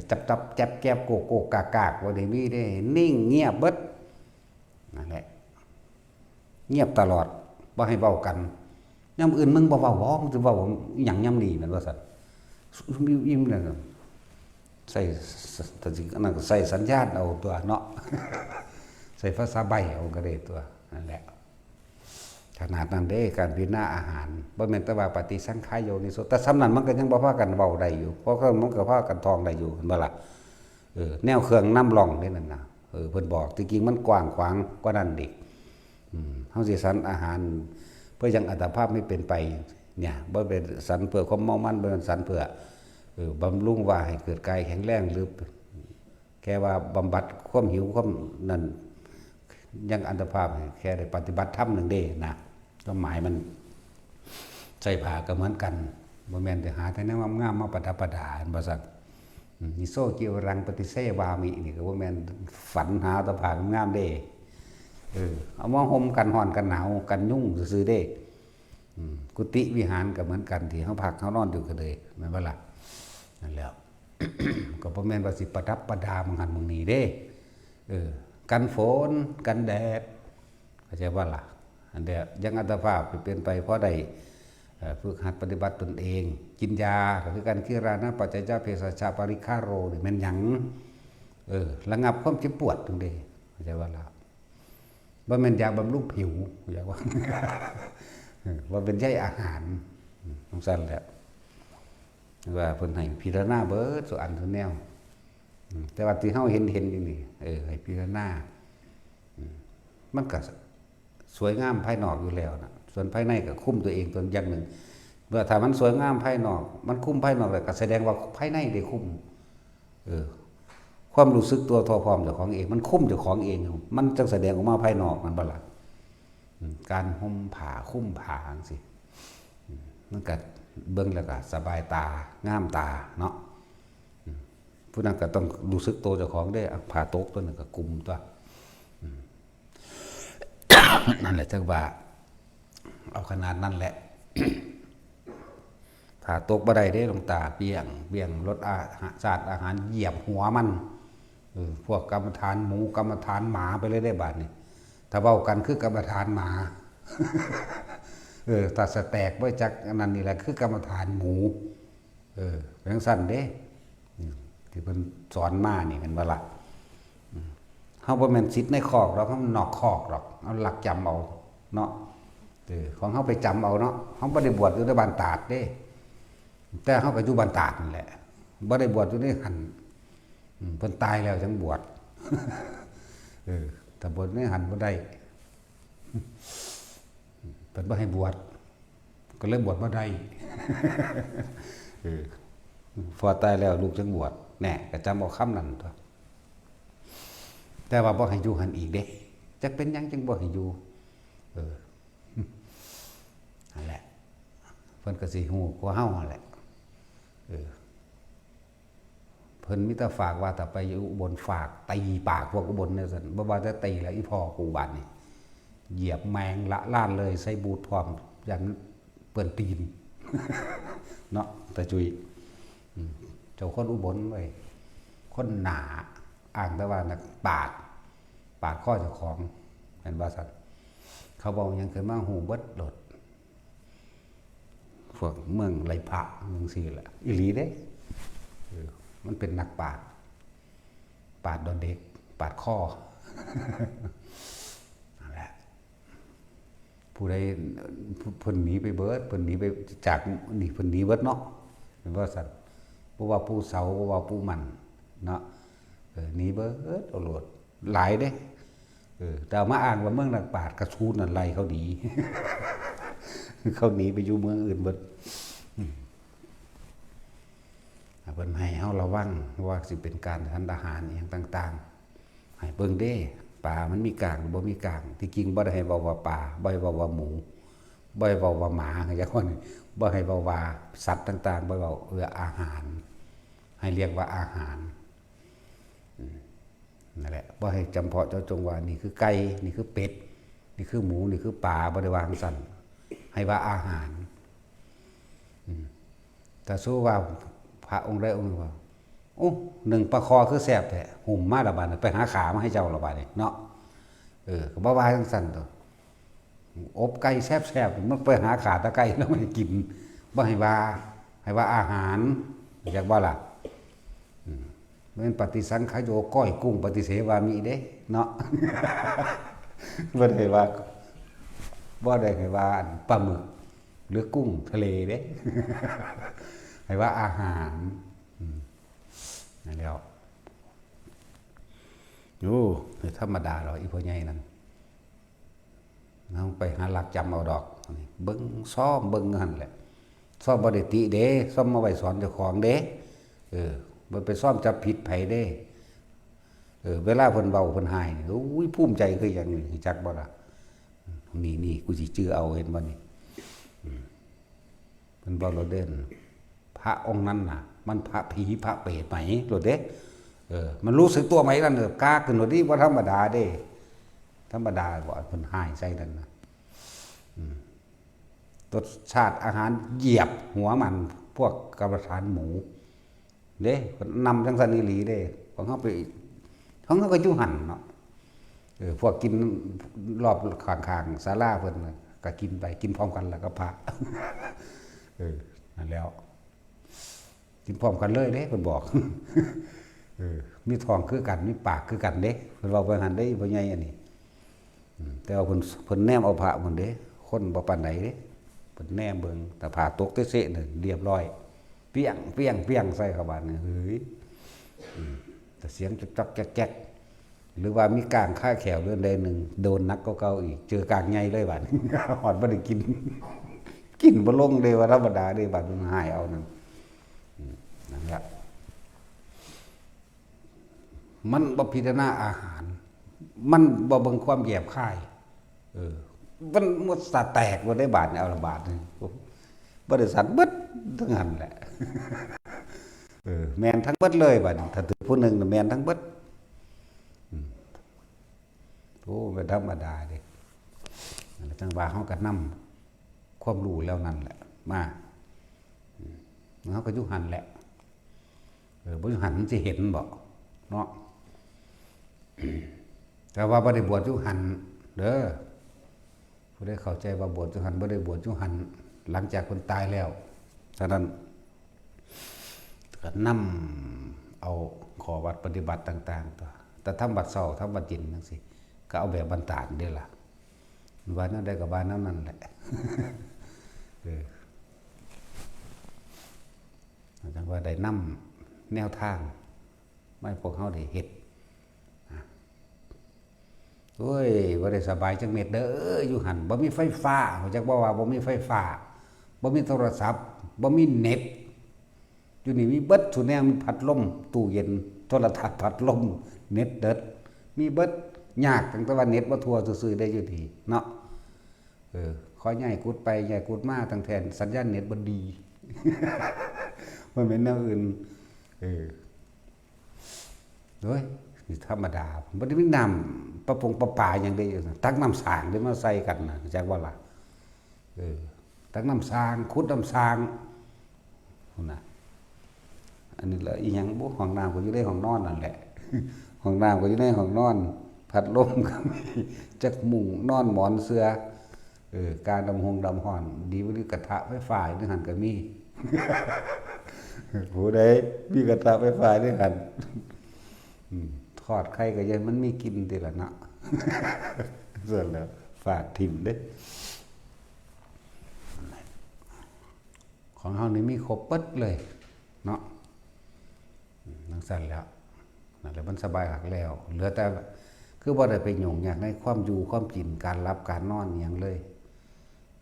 จับจับแจ๊บแจ๊บโกกโกกกากกาก บ่ได้มีเด้ นิ่งเงียบเบิด นั่นแหละ เงียบตลอด บ่ให้เว้ากัน ยามอื่นมึงบ่เว้าบ่ มึงสิเว้าอิหยังยามนี้ แม่นว่าซั่น อิ่มๆนั่นน่ะ ใส่ อันนั้นก็ใส่สัญญาณเอาตัวเนาะ ใส่ภาษาใบ้เอาก็ได้ตัว นั่นแหละ ขนาดนั้นเด้ การพิจารณาอาหาร บ่แม่นแต่ว่าปฏิสังขายโยนิโส แต่ส่ำนั้นมันก็ยังบ่พากันเว้าได้อยู่ เพราะมันก็พากันท่องได้อยู่ เห็นบ่ล่ะ เออ แนวเครื่องนำร่องนี่นั่นน่ะ เออ เพิ่นบอก ที่จริงมันกว้างขวางกว่านั้นอีก อืม เฮาสิสันอาหาร เพื่อยังอัตภาพไม่เป็นไป เนี่ย บ่เป็นสันเพื่อความเมามัน บ่เป็นสันเพื่อ เออ บำรุงว่าให้เกิดกายแข็งแรง หรือ แค่ว่าบำบัดความหิวความนั่น ยังอัตภาพ แค่ได้ปฏิบัติธรรมหนึ่งเด้นะ ความหมายมัน ใส่ผ้าก็เหมือนกัน บ่แม่นแต่หาแต่แนวงามๆมาประดับประดา เห็นบ่ซั่น อืม นิโสจิวรังปฏิเสวามิ นี่ก็บ่แม่นฝันหาแต่ผ้างามๆเด้ เออ เอามาห่มกันร้อนกันหนาวกันยุงซื่อๆเด้ อืม กุฏิวิหารก็เหมือนกัน ที่เฮาพักเฮานอนอยู่ก็เลย แม่นบ่ล่ะ นั่นแหล้ว ก็บ่แม่นว่าสิประดับประดาหม่องหั้นหม่องนี้เด้ เออ กันฝน กันแดด เข้าใจบ่ล่ะ อันเดียว ยังอัตภาพเป็นไปพอได้ เอ่อ ฝึกหัดปฏิบัติตนเอง กินยาก็คือกัน คิรานะปัจจยเภสัชปาริคาโร นี่แม่นหยัง เออ ระงับความเจ็บปวดนั่นเด้ เข้าใจบ่ล่ะ บ่แม่นยาบำรุงผิว อยากว่า เออ บ่เป็นใยอาหาร อืม จั่งซั่นแหละ ว่าเพิ่นให้พิจารณาเบิดสู่อันสู่แนว อืม แต่ว่าที่เฮาเห็นเห็นอยู่นี่ เออ ให้พิจารณา อืม มันก็สวยงามภายนอกอยู่แล้วนะ ส่วนภายในก็คุมตัวเองตนอย่างหนึ่ง เมื่อถ้ามันสวยงามภายนอก มันคุมภายนอกแล้ว ก็แสดงว่าภายในได้คุม เออ ความรู้สึกตัวทั่วพร้อมเจ้าของเอง มันคุมเจ้าของเอง มันจั่งแสดงออกมาภายนอก แม่นบ่ล่ะ อืม การห่มผ้า คุมผ้าจั่งซี้ อืม มันก็เบิ่งแล้วก็สบายตา งามตาเนาะ อืม ผู้นั้นก็ต้องรู้สึกตัวเจ้าของเด้ อ่ะ ผ้าตกตัวนั้นก็คุมตัว อืม นั่นแหละ จั่งว่า เอาขนาดนั้นแหละ ผ้าตกบ่ได้เด้ หลวงตา เปี้ยง เปี้ยง รสอาหาร ชาติอาหารเหยียบหัวมัน เออ พวกกรรมฐานหมู กรรมฐานหมาไปเลยเด้บาดนี้ ถ้าเว้ากันคือกรรมฐานหมา เออ ถ้าสแต็กไว้จักอันนั้นนี่แหละ คือกรรมฐานหมู เออ เป็นจั่งซั่นเด้ อืม ที่เพิ่นสอนมานี่ แม่นบ่ล่ะ อืม เฮาบ่แม่นสิทธิ์ในคอกดอก เฮานอกคอกดอก เอาหลักจำเอาเนาะ เออ ของเฮาไปจำเอาเนาะ เฮาบ่ได้บวชอยู่ในบ้านตาดเด้ แต่เฮาก็อยู่บ้านตาดนั่นแหละ บ่ได้บวชอยู่ในหั่น อืม เพิ่นตายแล้วจั่งบวช เออ ถ้าบวชในหั่นบ่ได้ เพิ่นบ่ให้บวช ก็เลยบวชบ่ได้ เออ พ่อตายแล้วลูกจั่งบวช แน่ ก็จำเอาคำนั้นตั๊ว แต่ว่าบ่ให้อยู่หั่นอีกเด้ จักเป็นหยังจั่งบ่ให้อยู่ เออ นั่นแหละ เพิ่นก็สิฮู้กว่าเฮาหั่นแหละ เออ เพิ่นมีแต่ฝากว่าถ้าไปอยู่อุบลฝากตีปากพวกอุบลเนี่ยซั่น บ่ว่าแต่ตีแล้ว อีพ่อกูบาดนี่ เหยียบแมงละล่านเลย ใส่บูทพร้อม ยันเปื้อนตีน เนาะ ตาจุย อืม เจ้าคนอุบลเว้ย คนหนา อ้างแต่ว่านักปาด ปาดคอเจ้าของ แม่นบ่ซั่น เขาเว้าหยังขึ้นมาฮู้เบิดโลด พวกเมืองไหหลพระจั่งซี้แหละ อีหลีเด้ เออ มันเป็นนักปาด ปาดดอนเด็ก ปาดคอ นั่นแหละ ผู้ใด เพิ่นหนีไปเบิด เพิ่นหนีไปจากนี่ เพิ่นหนีเบิดเนาะ แม่นบ่ซั่น บ่ว่าผู้เสา บ่ว่าผู้หมั้นเนาะ เออ หนีเบิดเอาโลด หลายเด้ เออ แต่เอามาอ้างว่าเมืองนักปราชญ์ กะสูนั่นไล่เขาหนี เขาหนีไปอยู่เมืองอื่นเบิด อืม เพิ่นให้เฮาระวังว่าสิเป็นการฉันอาหารอิหยังต่างๆ ให้เบิ่งเด้ ปลามันมีกางหรือบ่มีกาง ที่จริงบ่ได้ให้เว้าว่าปลา บ่ให้เว้าว่าหมู บ่ให้เว้าว่าหมา จักคน บ่ให้เว้าว่าสัตว์ต่างๆ บ่ให้เว้า เอ่อ อาหาร ให้เรียกว่าอาหาร อืม นั่นแหละ บ่ให้จำเพาะเจาะจงว่านี่คือไก่ นี่คือเป็ด นี่คือหมู นี่คือปลา บ่ได้ว่าจั่งซั้น ให้ว่าอาหาร อืม ถ้าสมมุติว่าพระองค์ใดองค์หนึ่งว่า โอ้ นึ่งปลาคอคือแซ่บแท้ หุมมาละบาดนี้ ไปหาขามาให้เจ้าละบาดนี้เนาะ เออ ก็บ่ว่าจั่งซั้นตั๊ว อบไก่แซ่บๆ มันไปหาขาตะไก่แล้วมันกิน บ่ให้ว่า ให้ว่าอาหาร อยากว่าล่ะ อืม แม่นปฏิสังขายโย ก้อยกุ้ง ปฏิเสวามิเด้ เนาะ บ่ได้ว่า บ่ได้ให้ว่าอันปลาหมึก หรือกุ้งทะเลเด้ ให้ว่าอาหาร อืม นั่นแหล้ว โอ้ ธรรมดาดอก อีพ่อใหญ่นั่น เฮาไปหาลักจำเอาดอก เบิ่งซ่อมเบิ่งหั่นแหละ ซ่อมบ่ได้ติเด้ ซ่อมมาไว้สอนเจ้าของเด้ เออ บ่ไปซ่อมจับผิดไผเด้ เออ เวลาเพิ่นเว้าเพิ่นฮ้ายนี่ โอ้ย ภูมิใจคือหยังนี่ รู้จักบ่ล่ะ นี่ นี่ กูสิจื่อเอา เห็นบ่นี่ อืม เพิ่นเว้าโลดเด้ พระองค์นั้นน่ะ มันพระผีพระเปรตไหม โลดเด้ เออ มันรู้สึกตัวไหมนั่น เออ กล้าขึ้นโลดนี่ บ่ธรรมดาเด้ ธรรมดาบ่ เพิ่นฮ้ายใส่นั่นน่ะ อืม รสชาติอาหารเหยียบหัวมัน พวกกรรมฐานหมู เด้ เพิ่นนำจังซั่นอีหลีเด้ ของเฮาไป ของเฮาก็อยู่หั่นเนาะ เออ พวกกินรอบข้างๆศาลาเพิ่นน่ะ ก็กินไป กินพร้อมกันแล้วกับพระ เออ นั่นแหล้ว กินพร้อมกันเลยเด้ เพิ่นบอก เออ มีท้องคือกัน มีปากคือกันเด้ เพิ่นเว้าไปหั่นเด้ อีพ่อใหญ่อันนี้ อืม แต่ว่าเพิ่น เพิ่นแนมเอาพระพุ่นเด้ คนบ่ปานใดเด้ เพิ่นแนมเบิ่ง แต่ผ้าตกเตะๆนี่ เรียบร้อย เปี้ยง เปี้ยง เปี้ยง ใส่เขาบาดนี่ เฮ้ย อืม แต่เสียงจักจักแจ๊กแจ๊ก หรือว่ามีก้างคาแข้วเรือนใดหนึ่ง โดนหนักกว่าเก่าอีก เจอก้างใหญ่เลยบาดนี้ ฮอดบ่ได้กิน กินบ่ลงเด้ ว่าธรรมดาเด้ บาดมันฮ้ายเอานั่น อืม นั่นล่ะ มันบ่พิจารณาอาหาร มันบ่เบิ่งความแยบคาย เออ มันหมดสาแตกบ่ได้บาดนี่ เอาละบาดนี่ บ่ได้สันเบิดทั้งนั้นแหละ เออ แม่นทั้งเบิดเลยบาดนี้ ถ้าถือผู้หนึ่งน่ะแม่นทั้งเบิด อืม โอ้ เป็นธรรมดาเด้ นั่นแหละจังว่าเฮาก็นำความรู้แล้วนั่นแหละ มา อืม เฮาก็อยู่หั่นแหละ เออ บ่อยู่หั่นมันสิเห็นบ่ เนาะ แต่ว่าบ่ได้บวชอยู่หั่นเด้อ ผู้ใดเข้าใจว่าบวชอยู่หั่น บ่ได้บวชอยู่หั่น หลังจากเพิ่นตายแล้ว ฉะนั้น ก็นำเอาข้อวัดปฏิบัติต่างๆ ตัว แต่ทำวัดเช้า ทำวัดเย็นจังซี่ ก็เอาแบบบ้านตาดเด้ล่ะ ว่าแนวใดก็ว่าแนวนั้นแหละ เออ จังว่าได้นำแนวทางมาให้พวกเฮาได้เฮ็ด อ่ะ โอ้ย บ่ได้สบายจักเม็ดเด้อ อยู่หั่น บ่มีไฟฟ้า รู้จักบ่ว่าบ่มีไฟฟ้า บ่มีโทรศัพท์ บ่มีเน็ต อยู่นี่มีเบิดซุแนว มีพัดลม ตู้เย็น โทรทัศน์ พัดลม เน็ตเดิด มีเบิด ยากตั้งแต่ว่าเน็ตบ่ทั่วซื่อๆ ได้อยู่นี่เนาะ เออ ขอย้ายกุฏิไป ย้ายกุฏิมา ตั้งแต่สัญญาณเน็ตบ่ดี มันเป็นแนวอื่น เออ โอ้ย นี่ธรรมดา บ่ได้มีน้ำประปงประปาหยังได้อยู่นะ ตักน้ำสร้างได้มาใส่กันนะ จักบ่ล่ะ เออ ตักน้ำสร้าง ขุดน้ำสร้าง พุ้นน่ะ อันนี้ละอีหยังบุ ห้องน้ำก็อยู่ในห้องนอนนั่นแหละ ห้องน้ำก็อยู่ในห้องนอน พัดลมก็มี จักมุ้งนอนหมอนเสื่อ เออ กาดำฮงดำฮ้อน ดีบ่ดีกระทะไฟฟ้าอยู่ในหั่นก็มี ผู้ใดมีกระทะไฟฟ้าอยู่ในหั่น อืม ทอดไข่ก็ยังมันมีกินติล่ะเนาะ ส่วนแล้วฝากถิ่มเด้ ของเฮานี่มีครบเบิดเลยเนาะ อืม จังซั่นแหล้ว นั่นแหละมันสบายคักแล้ว เหลือแต่ คือบ่ได้ไปยุ่งยากในความอยู่ความกิน การหลับการนอนอิหยังเลย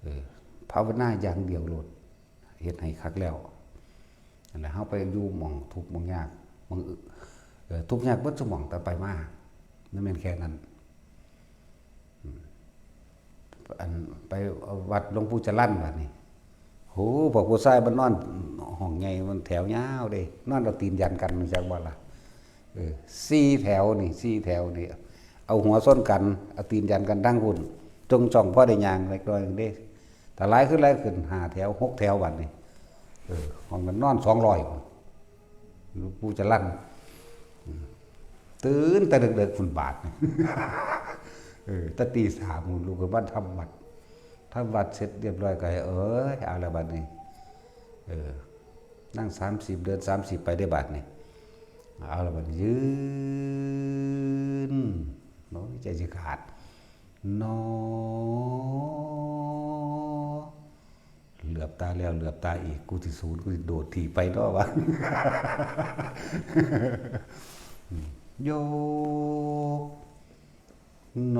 เออ ภาวนาอย่างเดียวโลด เฮ็ดให้คักแล้ว นั่นแหละ เฮาไปอยู่หม่องทุกข์หม่องยาก หม่องอึ เออ ทุกข์ยากเบิดซุหม่องแต่ไปมา มันแม่นแค่นั้น อืม อันไปวัดหลวงปู่จรัญบาดนี้ โห พวกผู้ชายมันนอนห้องใหญ่ มันแถวยาวเด้ นอนเอาตีนยันกัน รู้จักบ่ล่ะ เออ สี่แถวนี่ สี่แถวนี่ เอาหัวชนกัน เอาตีนยันกันทั้งพุ้น จ่องๆ พอได้ย่างเล็กน้อยเด้ ถ้าหลายขึ้นหลายขึ้น ห้าแถว หกแถวบาดนี้ เออ ห้องนั้นนอนสองร้อยพุ้น หลวงปู่จรัญ อืม ตื่นแต่ดึกๆพุ้นบาดนี่ เออ แต่ตีสามพุ้นลุกขึ้นมาทำวัด ทำวัดเสร็จเรียบร้อยก็ให้ เอ้ย เอาละบาดนี้ เออ นั่งสามสิบ เดินสามสิบไปได้บาดนี้ เอาละบาดนี้ ยืน โอ้ย ใจสิขาด นอ เหลือบตาแล้วเหลือบตาอีก กูสิสูน กูสิโดดถีบไปเนาะวะ โยก หน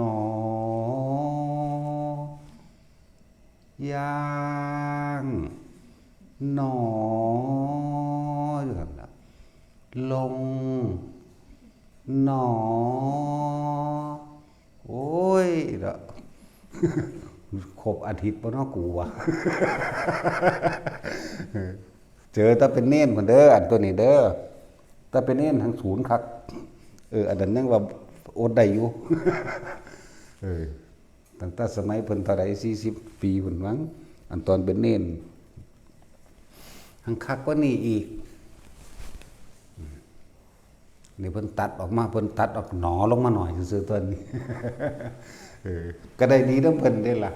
อ ย่าง หนอ อยู่หั่นล่ะ ลง หนอ โอ้ยเนาะ ครบอาทิตย์บ่เนาะกูวะ เจอแต่เป็นเณรพุ้นเด้อ อันตัวนี้เด้อ แต่เป็นเณรทั้งสูนคัก เออ อันนั้นยังว่าอดได้อยู่ เออ ตั้งแต่สมัยเพิ่นเท่าใด สี่สิบ ปีพุ้นมั้ง อันตอนเป็นเณร ทั้งคักกว่านี้อีก นี่เพิ่นตัดออกมา เพิ่นตัดออกหนอลงมาหน่อยซื่อๆ ตัวนี้ เออ ก็ได้ดีนำเพิ่นเด้ล่ะ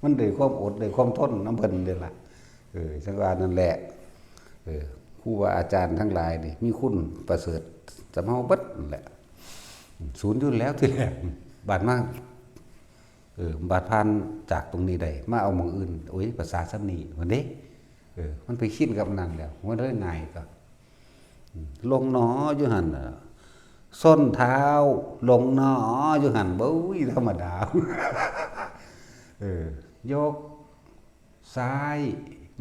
มันได้ความอด ได้ความทนนำเพิ่นเด้ล่ะ เออ จั่งว่านั่นแหละ เออ ครูบาอาจารย์ทั้งหลายนี่ มีคุณประเสริฐสำเฮาเบิดนั่นแหละ สูนอยู่แล้วทีแรก บาดมา เออ บาดผ่านจากตรงนี้ได้ มาเอาหม่องอื่น โอ้ย ภาษาส่ำนี้ ว่าเด้ เออ มันไปชินกับอันนั้นแล้ว มันเลยง่ายก็ อืม ลงหนออยู่หั่นน่ะ ส้นเท้า ลงหนออยู่หั่น โอ้ย ธรรมดา เออ ยก ซ้าย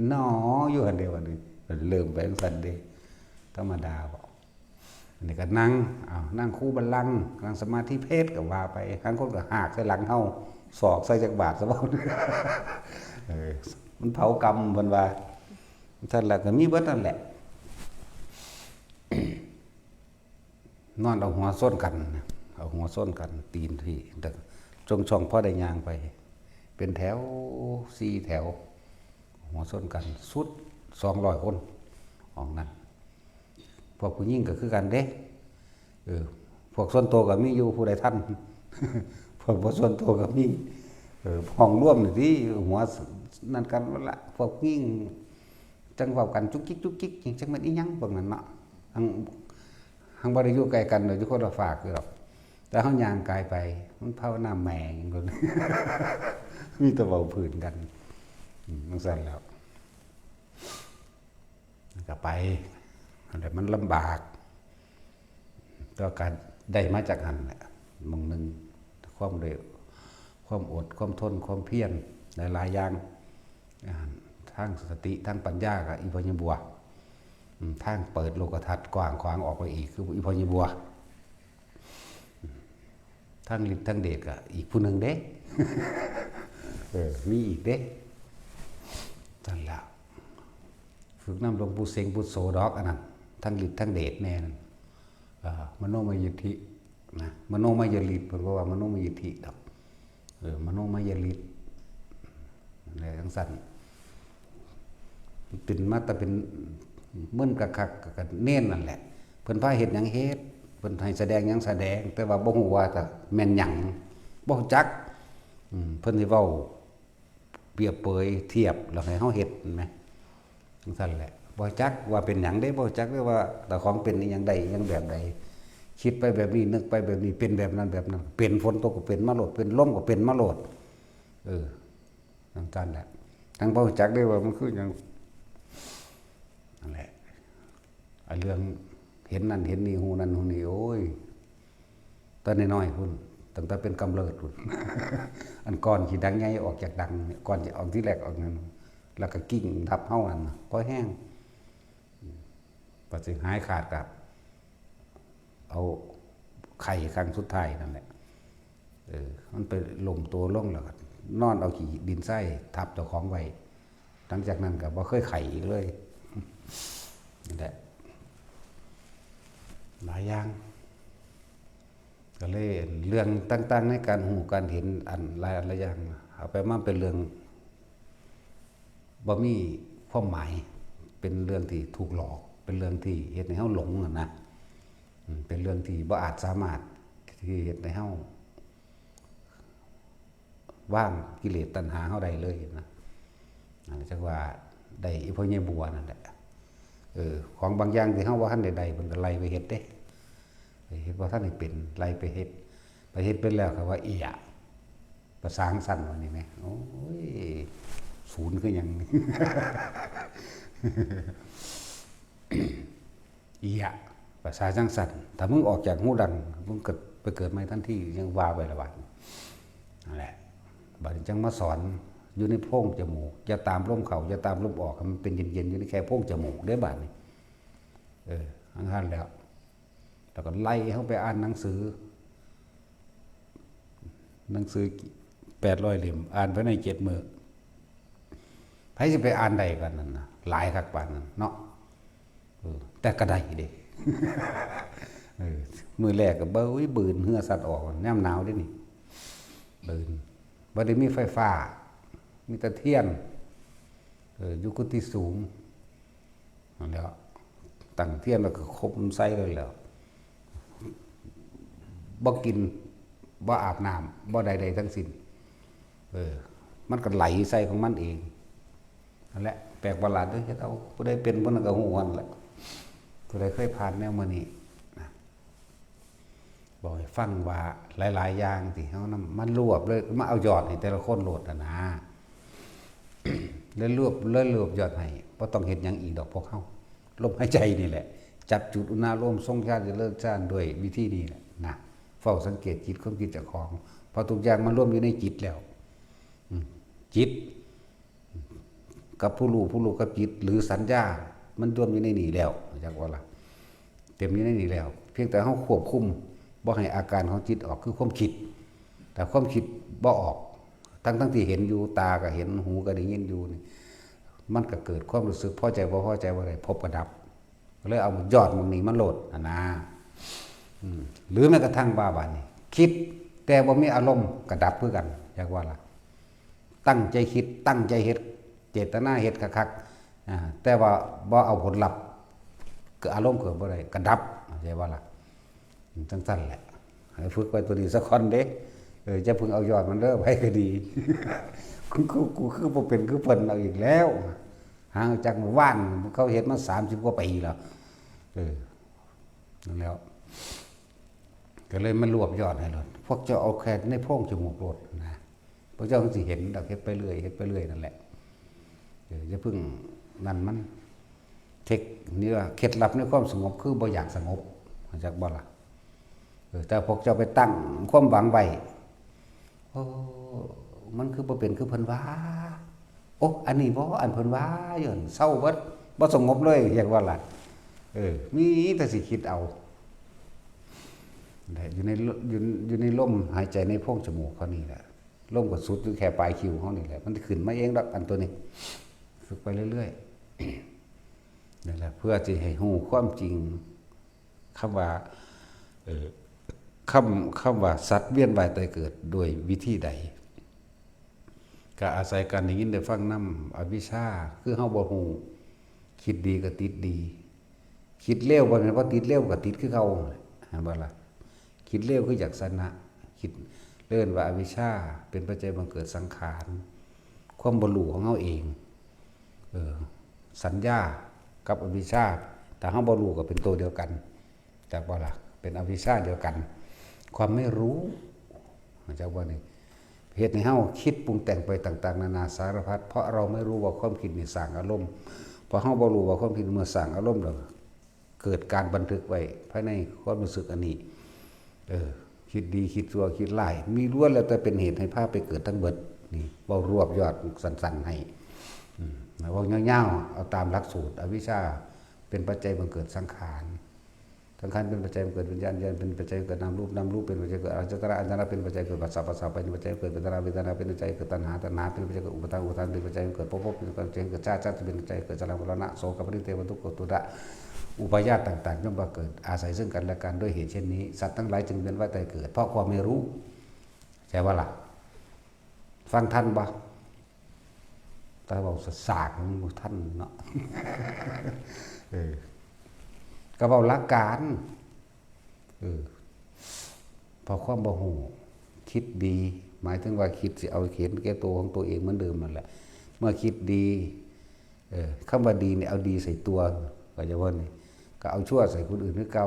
หนอ อยู่หั่นเด้ บัดนี้ เริ่มไปจั่งซั้นเด้ ธรรมดาบ่ อันนี้ก็นั่ง อ้าว นั่งคูบัลลังก์ นั่งสมาธิเพชรก็ว่าไป ลางคนก็หากใส่หลังเฮา ศอกใส่จักบาทซะบ่ เออ มันเผากรรม เพิ่นว่า ซั่นล่ะ ก็มีเบิดนั่นแหละ นอนเอาหัวชนกัน เอาหัวชนกัน ตีนที่ แต่ช่วงๆ พอได้ย่างไป เป็นแถว สี่แถว หัวชนกัน สุด สองร้อย คน ห้องนั้น พวกผู้หญิงก็คือกันเด้ เออ พวกส่วนตัวก็มีอยู่ ผู้ใดทัน พวกบ่ส่วนตัวก็มี เออ ห้องรวมนี่ติ หัวนั่นกันหมดละ พวกผู้หญิง จั่งเว้ากันจุกจิกจุกจิก จั่งแม่นอีหยังพวกนั้นเนาะ หั้ง หั้งบ่ได้อยู่ใกล้กันดอก อยู่คนละฟากอยู่ดอก แต่เฮาย่างกายไป มันภาวนาแหม่งโลด มีแต่เว้าพื้นกัน อืม จั่งซั้นแล้ว ก็ไป อันนั้นมันลำบาก แต่ว่าก็ได้มาจากหั่นแหละ หม่องหนึ่ง ความได้ ความอด ความทน ความเพียร หลายๆ อย่าง อ่า ทางสติ ทางปัญญาก็อีพ่อใหญ่บัว อืม ทางเปิดโลกทัศน์กว้างขวางออกไปอีก คืออีพ่อใหญ่บัว ทางฤทธิ์ทางเดชก็อีกผู้หนึ่งเด้ เออ มีอีกเด้ นั่นล่ะ ฝึกนำหลวงปู่เสงปู่โสดอก อันนั้น ทางฤทธิ์ทางเดชแน่นั่น เอ่อ มโนมยิทธิ นะ มโนมยฤทธิ์ เพิ่นบ่ว่ามโนมยิทธิดอก เออ มโนมยฤทธิ์ อะไรจั่งซั้น เป็นมาแต่เป็น เหมือนกับคักกับเณรนั่นแหละ เพิ่นพาเฮ็ดหยังเฮ็ด เพิ่นให้แสดงหยังแสดง แต่ว่าบ่ฮู้ว่าจะแม่นหยัง บ่รู้จัก อืม เพิ่นสิเว้าเปรียบเปยเทียบแล้วให้เฮาเฮ็ด แม่นบ่ จั่งซั้นแหละ บ่รู้จักว่าเป็นหยังเด้ บ่รู้จักเด้ว่าเจ้าของเป็นอีหยัง ได้อีหยังแบบใด คิดไปแบบนี้ นึกไปแบบนี้ เป็นแบบนั้นแบบนั้น เป็น ฝนตกก็เป็นมาโลด เป็นลมก็เป็นมาโลด เออ จั่งซั้นแหละ ทั้งบ่รู้จักเด้ว่ามันคือหยัง นั่นแหละ ไอ้เรื่องเห็นนั่นเห็นนี่ ฮู้นั่นฮู้นี่ โอ้ย แต่น้อยๆพุ้น ตั้งแต่เป็นกำเริดพุ้น อันก้อนขี้ดังใหญ่ออกจากดังเนี่ย ก้อนจะออกที่แรกออกนั่น แล้วก็กิ่งทับเฮานั่นน่ะ พอแห้ง บัดสิหายขาดก็เอาไข้ครั้งสุดท้ายนั่นแหละ เออ มันไปล้มตัวลงแล้วก็นอนเอาขี้ดินทรายทับเจ้าของไว้ หลังจากนั้นก็บ่เคยไข้อีกเลย นั่นแหละ หลายอย่าง ก็เลยเรื่องต่างๆในการฮู้การเห็นอันหลายอันหลายอย่าง เอาไปมาเป็นเรื่องบ่มีความหมาย เป็นเรื่องที่ถูกหลอก เป็นเรื่องที่เฮ็ดให้เฮาหลงอะนะ อืม เป็นเรื่องที่บ่อาจสามารถที่เฮ็ดให้เฮา วางกิเลสตัณหาเฮาได้เลยนะ อันนี้จักว่าได้อีพ่อใหญ่บัวนั่นแหละ เออ ของบางอย่างที่เฮาบ่ทันได้ได้ เพิ่นก็ไล่ไปเฮ็ดเด้ ไปเฮ็ดบ่ทันได้เป็น ไล่ไปเฮ็ด ไปเฮ็ดเป็นแล้วก็ว่าเอี้ย ประสาทสั่นว่านี่แหม โอ้ย ศูนย์คือหยัง อีหยะ ภาษาจังซั่น ถ้ามึงออกจากฮูดัง มึงก็ไปเกิดใหม่ทันที ยังว่าไปละบาดนี้ นั่นแหละ บาดนี้จังมาสอน อยู่ในโพรงจมูก อย่าตามลมเข้า อย่าตามลมออก ให้มันเป็นเย็นๆ อยู่ในแค่โพรงจมูกเด้อบาดนี้ เออ อันนั้นแล้ว แล้วก็ไล่เฮาไปอ่านหนังสือ หนังสือแปดร้อยเล่ม อ่านภายในเจ็ดมื้อ ไผสิไปอ่านได้ปานนั้นนะ หลายคักปานนั้นเนาะ เออ แต่ก็ได้เด้ เออ มื้อแรกก็เบ้ย บืน เหงื่อสัดออก ยามหนาวเด้นี่ บืน บ่ได้มีไฟฟ้า มีแต่เทียน เออ อยู่กุฏิสูง นั่นแหละ ตั้งเทียนแล้วก็คมใส่เลยแหล้ว บ่กิน บ่อาบน้ำ บ่ใดๆทั้งสิ้น เออ มันก็ไหลใส่ของมันเอง นั่นแหละ แปลกประหลาดเด้อ เฮ็ดเอา ผู้ใดเป็นผู้นั้นก็ฮู้หั่นแหละ ผู้ใดเคยผ่านแนวมื้อนี้นะ บอกให้ฟังว่าหลายๆอย่างที่เฮานำมารวบเลย มาเอายอดให้แต่ละคนโลดน่ะนะ แล้วรวบ แล้วรวบยอดให้ บ่ต้องเฮ็ดหยังอีกดอกพวกเฮา ลมหายใจนี่แหละ จับจุดอุณาโลมทรงฌานเจริญฌานด้วยวิธีนี้แหละนะ เฝ้าสังเกตจิตความคิดเจ้าของ เพราะทุกอย่างมันรวมอยู่ในจิตแล้ว อืม จิต กับผู้รู้ ผู้รู้กับจิต หรือสัญญา มันรวมอยู่ในนี่แล้ว จักว่าล่ะ เต็มอยู่ในนี่แล้ว เพียงแต่เฮาควบคุม บ่ให้อาการของจิตออก คือความคิด แต่ความคิดบ่ออก ทั้งๆที่เห็นอยู่ ตาก็เห็น หูก็ได้ยินอยู่นี่ มันก็เกิดความรู้สึกพอใจบ่พอใจบ่ได้ พบก็ดับ ก็เลยเอายอดหม่องนี้มาโลดหั่นนะ อืม หรือแม้กระทั่งว่าบาดนี้ คิด แต่บ่มีอารมณ์ก็ดับคือกัน จักว่าล่ะ ตั้งใจคิด ตั้งใจเฮ็ด เจตนาเฮ็ดคักๆ อ่า แต่ว่าบ่เอาผลลัพธ์ ก็อารมณ์เกิดบ่ได้ ก็ดับ เข้าใจบ่ล่ะ จังซั่นแหละ ให้ฝึกไว้ตัวนี้สักคนเด้ เออ อย่าเพิ่งเอายอดมันเด้อ ไผก็ดี กู กู กูคือบ่เป็นคือเพิ่นเอาอีกแล้ว ห่างจากหมู่บ้าน เขาเฮ็ดมาสามสิบกว่าปีแล้ว เออ นั่นแหล้ว ก็เลยมารวบยอดให้โลด พวกเจ้าเอาแค่ในโพรงจมูกโลดนะ พวกเจ้าสิเห็นดอก เฮ็ดไปเรื่อย เฮ็ดไปเรื่อยนั่นแหละ เออ อย่าเพิ่งนั่นมัน เทค นี่ว่าเคล็ดลับในความสงบคือบ่อยากสงบ เข้าใจบ่ล่ะ เออ แต่พวกเจ้าไปตั้งความหวังไว้ โอ้ มันคือบ่เป็นคือเพิ่นว่า โอ้ อันนี้บ่ อันเพิ่นว่า อยู่หั่น เซาเบิด บ่สงบเลย เรียกว่าล่ะ เออ มีแต่สิคิดเอา นั่นแหละ อยู่ใน อยู่ อยู่ในลมหายใจในโพรงจมูกเขานี่แหละ ลมก็สุดอยู่แค่ปลายคิ้วเขานี่แหละ มันขึ้นมาเองดอก อันตัวนี้ ฝึกไปเรื่อยๆ นั่นแหละ เพื่อสิให้ฮู้ความจริง คำว่า เอ่อ คำ คำว่าสัตว์เวียนว่ายตายเกิดด้วยวิธีใด ก็อาศัยการได้ยินได้ฟังนำ อวิชชา คือเฮาบ่ฮู้ คิดดีก็ติดดี คิดเลว บ่แม่นว่าติดเลวก็ติดคือเก่า เห็นบ่ล่ะ คิดเลวคืออยากชนะ คิด เอิ้นว่าอวิชชา เป็นปัจจัยบังเกิดสังขาร ความบ่รู้ของเฮาเอง เออ สัญญากับอวิชชา ถ้าเฮาบ่รู้ก็เป็นตัวเดียวกัน จักบ่ล่ะ เป็นอวิชชาเดียวกัน ความไม่รู้ จักบ่นี่ เฮ็ดให้เฮาคิดปรุงแต่งไปต่างๆ นานาสารพัด เพราะเราไม่รู้ว่าความคิดนี่สร้างอารมณ์ เพราะเฮาบ่รู้ว่าความคิดเมื่อสร้างอารมณ์แล้ว เกิดการบันทึกไว้ภายในความรู้สึกอันนี้ เออ คิดดี คิดชั่ว คิดร้าย มีล้วนแล้วแต่เป็นเหตุให้พาไปเกิดทั้งเบิด นี่ เว้ารวบยอดสั้นๆ ให้ อืม เว้ายาวๆ เอาตามหลักสูตร อวิชชา เป็นปัจจัยบังเกิดสังขาร สังขารเป็นปัจจัยบังเกิดวิญญาณ วิญญาณเป็นปัจจัยบังเกิดนามรูป นามรูปเป็นปัจจัยเกิดอาจตนะ อาจตนะเป็นปัจจัยเกิดผัสสะ ผัสสะเป็นปัจจัยเกิดเวทนา เวทนาเป็นปัจจัยเกิดตัณหา ตัณหาเป็นปัจจัยเกิดอุปาทาน อุปาทานเป็นปัจจัยเกิดภพ ภพเป็นปัจจัยเกิดชาติ ชาติเป็นปัจจัยเกิดชรา มรณะ โสกะปริเทวะ ทุกขโทมนัส อุปาทานต่างๆ ย่อมบังเกิดอาศัยซึ่งกันและกัน ด้วยเหตุเช่นนี้ สัตว์ทั้งหลายจึงเวียนว่ายตายเกิด เพราะความไม่รู้ ใช่ปะล่ะ ฟังทันบ่ แต่เว้าสากๆ มันบ่ทันเนาะ เออ ก็เว้าหลักการ เออ เพราะความบ่ฮู้ คิดดี หมายถึงว่าคิดสิเอาเห็นแก่ตัวของตัวเองเหมือนเดิมนั่นแหละ เมื่อคิดดี เออ คำว่าดีนี่เอาดีใส่ตัว ก็จะว่านี่ ก็เอาชั่วใส่คนอื่นคือเก่า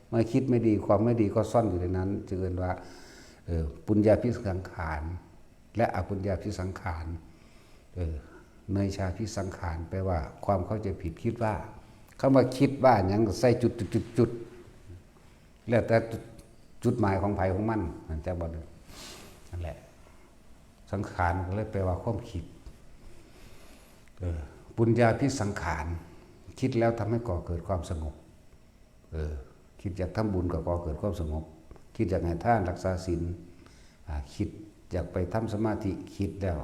เมื่อคิดไม่ดี ความไม่ดีก็ซ่อนอยู่ในนั้น จึงเอิ้นว่า เออ ปุญญาภิสังขาร และอปุญญาภิสังขาร เออ เนยชาพิสังขาร แปลว่าความเข้าใจผิดคิดว่า คำว่าคิดว่าหยังก็ใส่จุดจุดจุดจุด แล้วแต่จุดหมายของไผของมัน นั่นจะบ่ได้ นั่นแหละ สังขารก็เลยแปลว่าความคิด เออ ปุญญาพิสังขาร คิดแล้วทำให้ก่อเกิดความสงบ เออ คิดอยากทำบุญก็ก่อเกิดความสงบ คิดอยากให้ทานรักษาศีล อ่า คิดอยากไปทำสมาธิ คิดแล้ว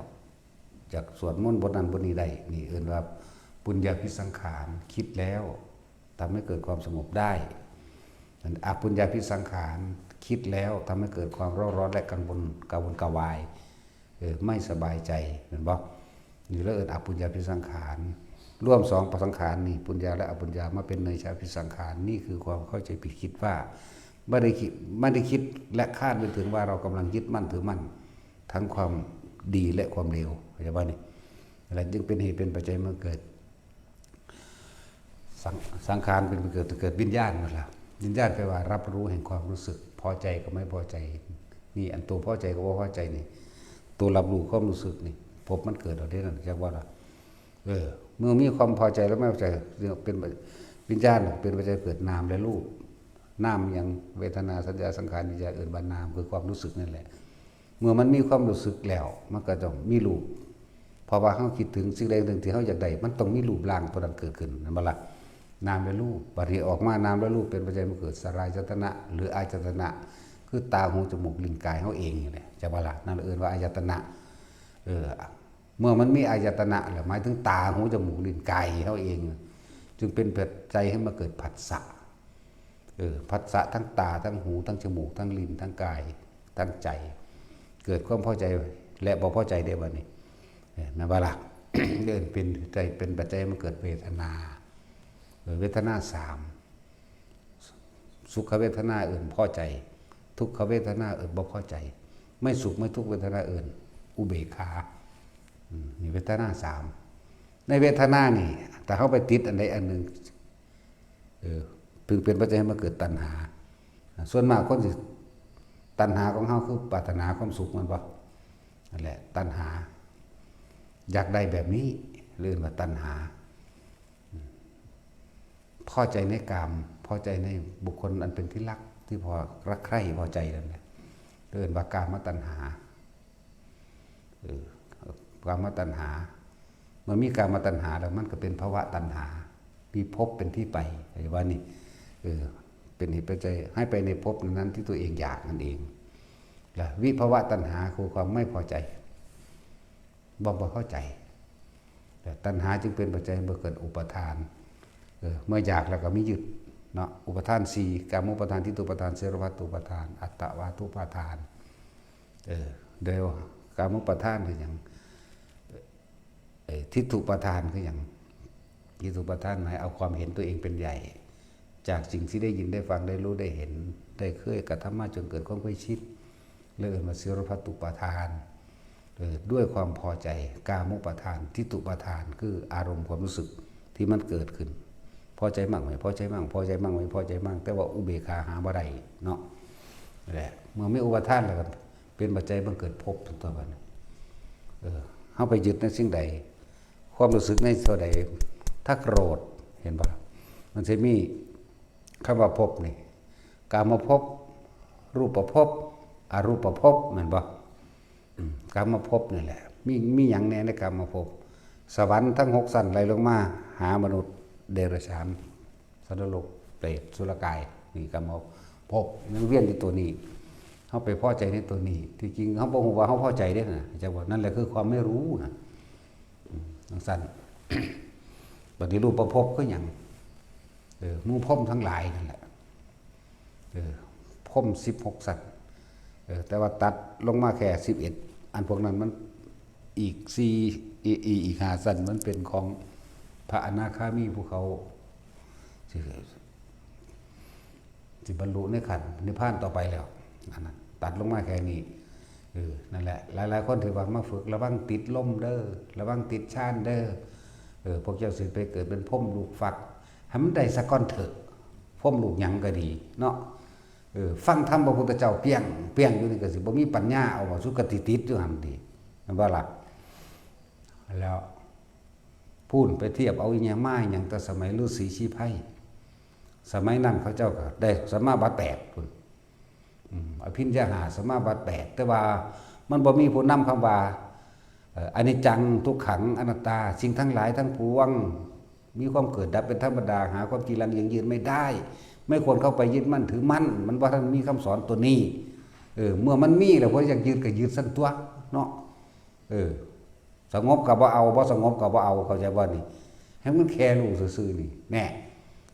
อยากสวดมนต์บทนั้นบทนี้ได้ นี่เอิ้นว่าปุญญาพิสังขาร คิดแล้วทำให้เกิดความสงบได้ อันอปุญญาพิสังขาร คิดแล้วทำให้เกิดความเร่าร้อนและกังวล กระวนกระวาย เออ ไม่สบายใจ เห็นบ่ นี่เราเอิ้นอปุญญาพิสังขาร รวมสองสังขารนี่ ปุญญาและอปุญญามาเป็นเนยชาพิสังขาร นี่คือความเข้าใจผิดคิดว่า ไม่ได้คิด ไม่ได้คิดและคาดไม่ถึงว่าเรากำลังยึดมั่นถือมั่น ทั้งความดีและความเลว เข้าใจบ่นี่ อะไรจึงเป็นเหตุเป็นปัจจัยมาเกิด สัง-, สังขารเป็นเกิด เกิดวิญญาณหมดละ วิญญาณแปลว่ารับรู้แห่งความรู้สึก พอใจกับไม่พอใจ นี่อันตัวพอใจกับบ่พอใจนี่ ตัวรับรู้ความรู้สึกนี่ ภพมันเกิดเอาเด้นั่น จักว่าล่ะ เออ เมื่อมีความพอใจและไม่พอใจ เป็นวิญญาณเป็นปัจจัยเกิดนามและรูป นามหยัง เวทนา สัญญา สังขาร วิญญาณ เอิ้นว่านาม คือความรู้สึกนั่นแหละ เมื่อมันมีความรู้สึกแล้ว มันก็ต้องมีรูป เพราะว่าเราคิดถึงสิ่งใดสิ่งหนึ่งที่เราอยากได้ มันต้องมีรูปร่างตัวนั้นเกิดขึ้น แม่นบ่ล่ะ นามและรูป บัดนี้ออกมานามและรูปเป็นปัจจัยมาเกิดสลายตนะ หรืออายตนะ คือตา หู จมูก ลิ้น กายเราเองนี่แหละ จักว่าล่ะ นั่นเอิ้นว่าอายตนะ เออ เมื่อมันมีอายตนะแล้ว หมายถึงตา หู จมูก ลิ้น กายเราเอง จึงเป็นปัจจัยให้มาเกิดผัสสะ เออ ผัสสะทั้งตา ทั้งหู ทั้งจมูก ทั้งลิ้น ทั้งกาย ทั้งใจ เกิดความพอใจและบ่พอใจได้บ่นี่ เออ นั่นว่าล่ะ เอิ้นเป็นใจ เป็นปัจจัยมันเกิดเวทนา เออ เวทนาสาม สุขเวทนาเอิ้นพอใจ ทุกขเวทนาเอิ้นบ่พอใจ ไม่สุขไม่ทุกข์เวทนาเอิ้นอุเบกขา อืม นี่เวทนาสาม ในเวทนานี่ ถ้าเราไปติดอันใดอันหนึ่ง เออ ถึงเป็นปัจจัยให้มาเกิดตัณหา ส่วนมากคนสิ ตัณหาของเราคือปรารถนาความสุข แม่นบ่ นั่นแหละ ตัณหา อยากได้แบบนี้ เรียกว่าตัณหา พอใจในกาม พอใจในบุคคลอันเป็นที่รัก ที่พอรักใคร่พอใจนั่นแหละ เอิ้นว่ากามตัณหา เออ กามตัณหา เมื่อมีกามตัณหาแล้วมันก็เป็นภวตัณหา มีภพเป็นที่ไป เข้าใจบ่นี่ เออ เป็นเหตุปัจจัยให้ไปในภพนั้นๆที่ตัวเองอยากนั่นเอง และวิภวตัณหาคือความไม่พอใจ บ่ บ่พอใจ แต่ตัณหาจึงเป็นปัจจัยให้เกิดอุปาทาน เออ เมื่ออยากแล้วก็มียึดเนาะ อุปาทานสี่ กามุปาทาน ทิฏฐุปาทาน สังขารวัตถุปาทาน อัตตวาทุปาทาน เออ โดยกามุปาทานคือหยัง เอ่อ ทิฏฐุปาทานคือหยัง ทิฏฐุปาทานหมายเอาความเห็นตัวเองเป็นใหญ่ จากสิ่งที่ได้ยินได้ฟังได้รู้ได้เห็น ได้เคยกระทำมาจนเกิดความเคยชิน เรียกว่าสังขารวัตถุปาทาน เออ ด้วยความพอใจ กามุปาทาน ทิฏฐุปาทาน คืออารมณ์ความรู้สึกที่มันเกิดขึ้น พอใจมั่งไม่พอใจมั่ง พอใจมั่งไม่พอใจมั่ง แต่ว่าอุเบกขาหาบ่ได้เนาะ นั่นแหละ เมื่อมีอุปาทานแล้วก็เป็นปัจจัยบังเกิดภพตัวบัดนี้ เออ เฮาไปยึดในสิ่งใด ความรู้สึกในเท่าใด ถ้าโกรธ เห็นบ่ มันสิมีคำว่าภพนี่ กามภพ รูปภพ อรูปภพ แม่นบ่ อืม กามภพนี่แหละ มี มีหยังแน่ในกามภพ สวรรค์ทั้งหกชั้นไล่ลงมา หามนุษย์ เดรัจฉาน สัตว์นรก เปรต สุรกาย นี่กามภพ ยังเวียนอยู่ตัวนี้ เฮาไปพอใจในตัวนี้ ที่จริงเฮาบ่ฮู้ว่าเฮาพอใจเด้นะ จักว่านั่นแหละคือความไม่รู้นะ อืม จังซั่น บัดนี้รูปภพคือหยัง เออ หมู่พรหมทั้งหลายนั่นแหละ เออ พรหมสิบหกชั้น เออ แต่ว่าตัดลงมาแค่สิบเอ็ด อันพวกนั้นมันอีกสี่ อี อี อีกห้าชั้นมันเป็นของพระอนาคามีผู้เขาสิ สิบรรลุในขั้นนิพพานต่อไปแล้ว อันนั้นตัดลงมาแค่นี้ เออ นั่นแหละ หลายๆคนที่ว่ามาฝึก "ระวังติดลมเด้อ ระวังติดฌานเด้อ เออ พวกเจ้าสิไปเกิดเป็นพรหมลูกฟัก ให้มันได้สักก้อนเถอะ พรหมลูกหยังก็ดีเนาะ เออ ฟังธรรมพระพุทธเจ้าเปี้ยง เปี้ยงอยู่นี่ก็สิบ่มีปัญญาเอาว่าสุคติติดอยู่หั่นติ แม่นบ่ล่ะ แล้ว พู้นไปเทียบเอาอีหยังมาอีหยังแต่สมัยฤๅษีชีไพร สมัยนั้นเขาเจ้าก็ได้สัมมาบัติแปดพู้น อืม อภิญญาห้า สัมมาบัติแปด แต่ว่ามันบ่มีผู้นำคำว่า เอ่อ อนิจจัง ทุกขัง อนัตตา สิ่งทั้งหลายทั้งปวง มีความเกิดดับเป็นธรรมดา หาความจีรังยั่งยืนไม่ได้ ไม่ควรเข้าไปยึดมั่นถือมั่น มันบ่ทันมีคำสอนตัวนี้ เออ เมื่อมันมีแล้ว พออยากยึดก็ยึดซั่นตั๊วเนาะ เออ สงบก็บ่เอา บ่สงบก็บ่เอา เข้าใจบ่นี่ ให้มันแค่รู้ซื่อๆนี่ แน่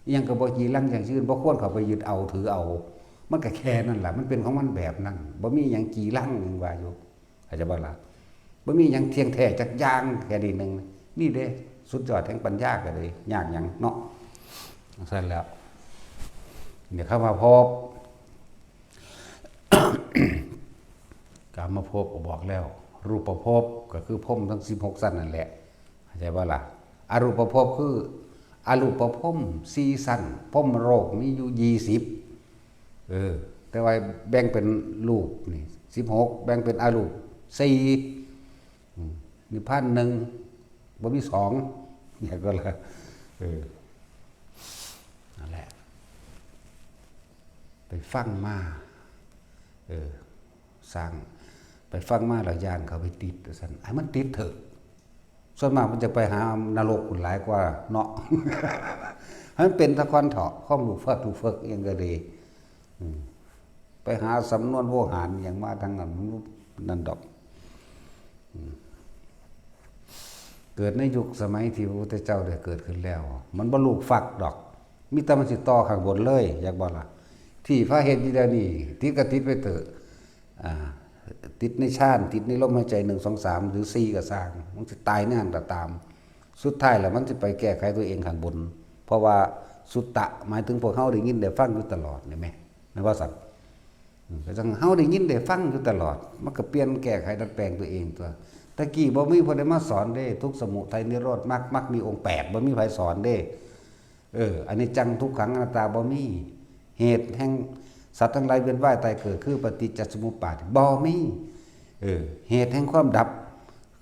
อิหยังก็บ่จีรังยั่งยืน บ่ควรเข้าไปยึดเอาถือเอา มันก็แค่นั้นล่ะ มันเป็นของมันแบบนั้น บ่มีหยังจีรัง ยังว่าอยู่ เข้าใจบ่ล่ะ บ่มีหยังเที่ยงแท้จักอย่าง แค่นี้หนึ่ง นี่เด้ สุดยอดแห่งปัญญาก็เลย ยากหยังเนาะ ซั่นแล้ว เดี๋ยวเข้ามาพบ กามภพก็บอกแล้ว รูปภพก็คือพรหมทั้งสิบหกชั้นนั่นแหละ เข้าใจบ่ล่ะ อรูปภพคือ อรูปพรหมสี่ชั้น พรหมโลกมีอยู่ยี่สิบ เออ แต่ว่าแบ่งเป็นรูปนี่สิบหก แบ่งเป็นอรูปสี่ อืม นิพพานหนึ่ง บ่มีสอง เนี่ยก็เลย เออ นั่นแหละ ไปฟังมา เออ สร้าง ไปฟังมาแล้วย้านเขาไปติดว่าซั่น ให้มันติดเถอะ ส่วนมากมันจะไปหานรกหลายกว่าเนาะ ให้มันเป็นซะก่อนเถาะ ความลูกฟักลูกเฟิกอิหยังก็ดี อืม ไปหาสำนวนโวหารอิหยังมาทั้งนั้น นั่นดอก อืม เกิดในยุคสมัยที่พระพุทธเจ้าได้เกิดขึ้นแล้ว มันบ่ลูกฟักดอก มีแต่มันสิต่อข้างบนเลย อยากบ่ล่ะ ที่พระเฮ็ดอยู่เดี๋ยวนี้ ติดก็ติดไปเถอะ อ่า ติดในฌาน ติดในลมหายใจ หนึ่ง สอง สาม หรือ สี่ ก็ซ่าง มันสิตายในนั้นก็ตาม สุดท้ายแล้วมันสิไปแก้ไขตัวเองข้างบน เพราะว่าสุตตะ หมายถึงพวกเฮาได้ยินได้ฟังอยู่ตลอดนี่แหม แม่นบ่ซั่น อืม ก็จั่งเฮาได้ยินได้ฟังอยู่ตลอด มันก็เปลี่ยนแก้ไขดัดแปลงตัวเองตั๊ว แต่กี้บ่มีผู้ใดมาสอนเด้ ทุกข์ สมุทัย นิโรธ มรรค มรรคมีองค์แปด บ่มีไผสอนเด้ เออ อนิจจัง ทุกขัง อนัตตา บ่มี เหตุแห่งสัตว์ทั้งหลายเวียนว่ายตายเกิดคือปฏิจจสมุปบาท บ่มี เออ เหตุแห่งความดับ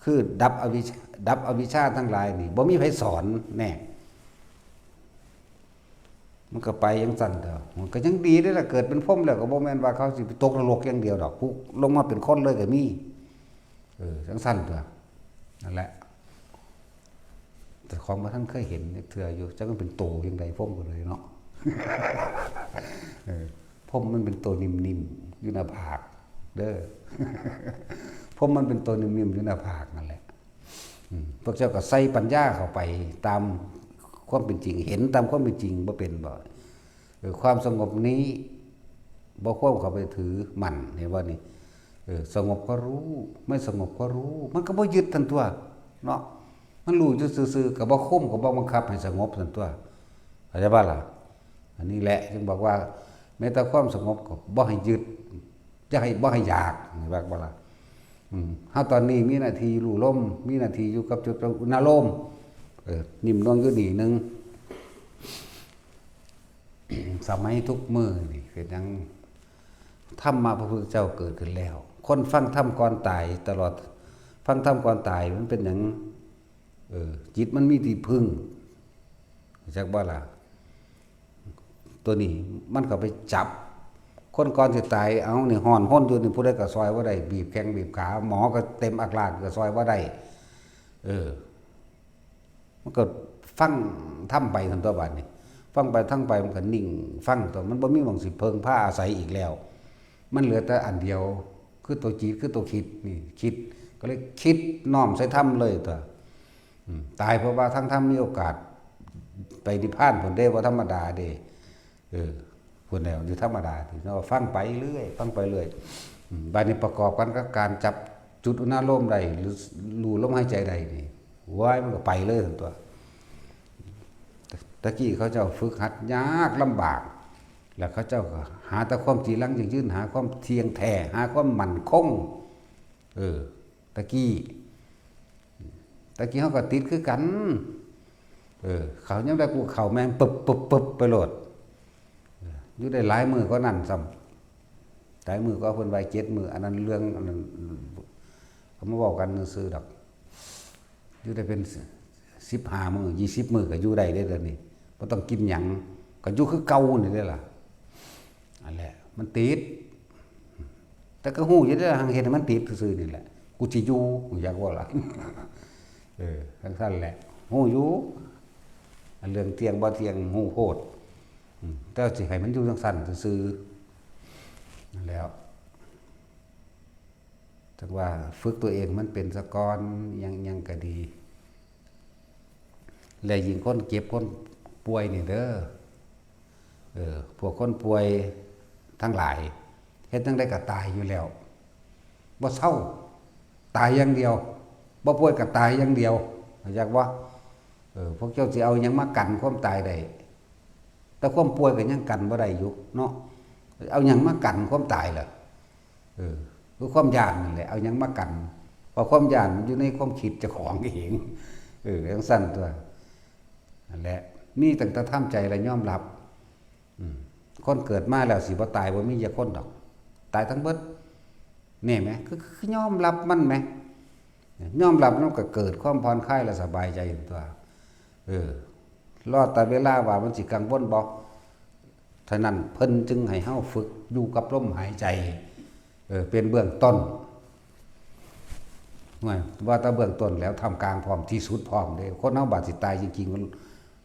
คือดับอวิชชา ดับอวิชชาทั้งหลายนี่ บ่มีไผสอน แน่ มันก็ไปจั่งซั่นเถาะ มันก็ยังดีเด้อล่ะ เกิดเป็นพรหมแล้วก็บ่แม่นว่าเขาสิไปตกนรกอย่างเดียวดอก ผู้ลงมาเป็นคนเลยก็มี เออ จั่งซั่นเถาะ นั่นแหละ แต่ของบ่ทันเคยเห็นจักเทื่ออยู่ จักมันเป็นโตจั่งใด พรหมก็เลยเนาะ เออ พรหมมันเป็นโตนิ่มๆ อยู่หน้าผาก เด้อ พรหมมันเป็นโตนิ่มๆ อยู่หน้าผากนั่นแหละ อืม พวกเจ้าก็ใส่ปัญญาเข้าไปตามความเป็นจริง เห็นตามความเป็นจริง บ่เป็นบ่ เออ ความสงบนี้ บ่ควรเข้าไปถือมั่น เห็นบ่นี่ เออ สงบก็รู้ ไม่สงบก็รู้ มันก็บ่ยึดซั่นตั๊ว เนาะ มันรู้อยู่ซื่อๆ ก็บ่ข่ม ก็บ่บังคับให้สงบซั่นตั๊ว เข้าใจบ่ล่ะ อันนี้แหละจึงบอกว่า แม้แต่ความสงบก็บ่ให้ยึด จะให้ บ่ให้อยาก เห็นบ่ล่ะ อืม เฮาตอนนี้มีหน้าที่รู้ลม มีหน้าที่อยู่กับจุดอุณาโลม เออ นิ่มนวลอยู่นี่หนึ่ง สมัยทุกมื้อนี่เป็นหยัง ธรรมะพระพุทธเจ้าเกิดขึ้นแล้ว คนฟังธรรมก่อนตายตลอด ฟังธรรมก่อนตายมันเป็นหยัง เออ จิตมันมีที่พึ่ง จักบ่ล่ะ ตัวนี้มันก็ไปจับ คนก่อนสิตาย เอานี่ฮ้อนฮนอยู่นี่ ผู้ใดก็ซ่อยบ่ได้ บีบแข้งบีบขา หมอก็เต็มอักลาดก็ซ่อยบ่ได้ เออ มันก็ฟังธรรมไปซั่นตั๊ว บาดนี้ ฟังไปฟังไปมันก็นิ่งฟังตั๊ว มันบ่มีหม่องสิเพิ่งพาอาศัยอีกแล้ว มันเหลือแต่อันเดียว คือตัวจิต คือตัวคิด นี่คิด ก็เลยคิดน้อมใส่ธรรมเลยตั๊ว อืม ตายเพราะว่าทางธรรมมีโอกาสไปนิพพานพุ้นเด้ บ่ธรรมดาเด้ เออ พุ้นแล้ว อยู่ธรรมดาที่เนาะ ฟังไปเรื่อย ฟังไปเรื่อย อืม บาดนี้ประกอบกันกับการจับจุดอุณาโลมได้ หรือรู้ลมหายใจได้นี่ ว้าย มันก็ไปเลยตั๊ว ตะกี้เขาเจ้าฝึกหัดยากลำบาก แล้วเขาเจ้าก็หาแต่ความจีรังยั่งยืน หาความเที่ยงแท้ หาความมั่นคง เออ ตะกี้ ตะกี้เขาก็ติดคือกัน เออ เขายามใดกูเข้าแม่งปึบปึบปึบไปโลด เออ อยู่ได้หลายมื้อกว่านั้นซ้ำ หลายมื้อกว่าเพิ่นว่าเจ็ดมื้อ อันนั้นเรื่อง อันนั้น เขามาเว้ากันซื่อๆดอก อยู่ได้เป็น สิบห้ามื้อ ยี่สิบมื้อก็อยู่ได้เด้อเดี๋ยวนี้ บ่ต้องกินหยัง ก็อยู่คือเก่านี่เด้อล่ะ อันแหละ มันติด แต่ก็ฮู้อยู่เด้อ หังเฮ็ดให้มันติดซื่อๆนี่แหละ กูสิอยู่ กูอยากว่าล่ะ เออ จั่งซั่นแหละ ฮู้อยู่ อันเรื่องเที่ยงบ่เที่ยง ฮู้โพด อืม แต่สิให้มันอยู่จั่งซั่นซื่อๆ นั่นแหล้ว จั่งว่าฝึกตัวเองมันเป็นซะก่อน ยัง ยังก็ดี และยิ่งคนเจ็บคนป่วยนี่เด้อ เออ พวกคนป่วยทั้งหลาย เฮ็ดจั่งใดก็ตายอยู่แล้ว บ่เซา ตายอย่างเดียว บ่ป่วยก็ตายอย่างเดียว เข้าใจบ่ เออ พวกเจ้าสิเอาหยังมากันความตายได้ แต่ความป่วยก็ยังกันบ่ได้อยู่เนาะ เอาหยังมากันความตายล่ะ เออ คือความย้านนั่นแหละ เอาหยังมากัน เพราะความย้านมันอยู่ในความคิดเจ้าของเอง เออ จั่งซั่นตั๊ว นั่นแหละ มีตั้งแต่ทำใจและยอมรับ อืม คนเกิดมาแล้วสิบ่ตายบ่มีจักคนดอก ตายทั้งเบิด นี่แหม คือ คือยอมรับมันแหม ยอมรับมันก็เกิดความผ่อนคลายและสบายใจตั๊ว เออ รอแต่เวลาว่ามันสิกังวลบ่ ฉะนั้นเพิ่นจึงให้เฮาฝึกอยู่กับลมหายใจ เออ เป็นเบื้องต้น ว่า ว่าแต่เบื้องต้นแล้ว ท่ามกลางพร้อม ที่สุดพร้อมเด้ คนเฮาบาดสิตายจริงๆ มัน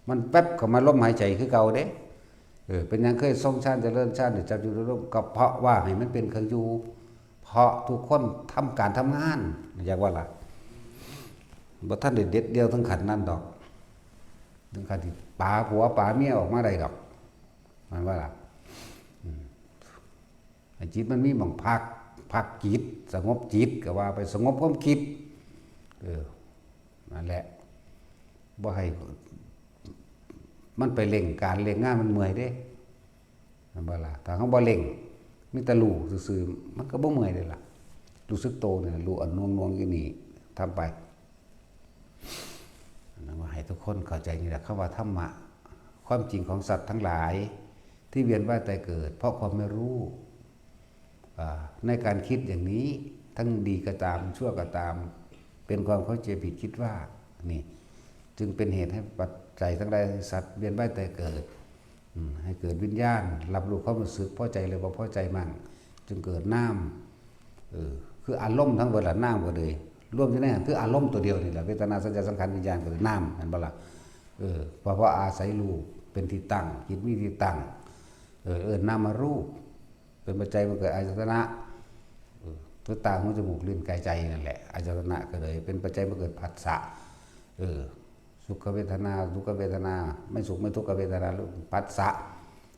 มันแป๊บเข้ามาลมหายใจคือเก่าเด้ เออ เป็นหยังเคยทรงฌานเจริญฌาน หรือจับอยู่ในลม ก็เพราะว่าให้มันเป็นเครื่องอยู่ เพราะทุกคนทำการทำงาน อยากว่าล่ะ บ่ทันได้เด็ดเดี่ยวถึงขั้นนั้นดอก ถึงขั้นที่ป๋าผัวป๋าเมียออกมาได้ดอก มันว่าล่ะ อืม ให้จิตมันมีหม่องพัก พักจิต สงบจิต ก็ว่าไป สงบความคิด เออ นั่นแหละ บ่ให้ มันไปเร่งการเร่งงานมันเมื่อยเด้ แม่นบ่ล่ะ ถ้าเฮาบ่เร่ง มีแต่รู้ซื่อๆ มันก็บ่เมื่อยเด้ล่ะ รู้สึกโตนี่ล่ะ รู้อันหน่วงๆ อยู่นี่ ทำไป อันนั้นว่าให้ทุกคนเข้าใจนี่แหละ คำว่าธรรมะ ความจริงของสัตว์ทั้งหลาย ที่เวียนว่ายตายเกิด เพราะความไม่รู้ อ่า ในการคิดอย่างนี้ ทั้งดีก็ตาม ชั่วก็ตาม เป็นความเข้าใจผิดคิดว่า นี่ จึงเป็นเหตุให้ปัจจัยทั้งหลาย สัตว์เวียนว่ายตายเกิด อืม ให้เกิดวิญญาณ รับรู้ความรู้สึก พอใจหรือบ่พอใจมั่ง จึงเกิดนาม เออ คืออารมณ์ทั้งเบิดล่ะ นามก็เลย รวมอยู่ในนั้นคืออารมณ์ตัวเดียวนี่แหละ เวทนา สัญญา สังขาร วิญญาณ ก็คือนาม แม่นบ่ล่ะ เออ เพราะ เพราะอาศัยรูปเป็นที่ตั้ง จิตมีที่ตั้ง เออ เอิ้นนามรูป เป็นปัจจัยมาเกิดอายตนะ เออ คือตา หู จมูก ลิ้น กาย ใจนั่นแหละ อายตนะก็เลยเป็นปัจจัยมาเกิดผัสสะ เออ สุขเวทนา ทุกขเวทนา ไม่สุขไม่ทุกขเวทนา หรือผัสสะ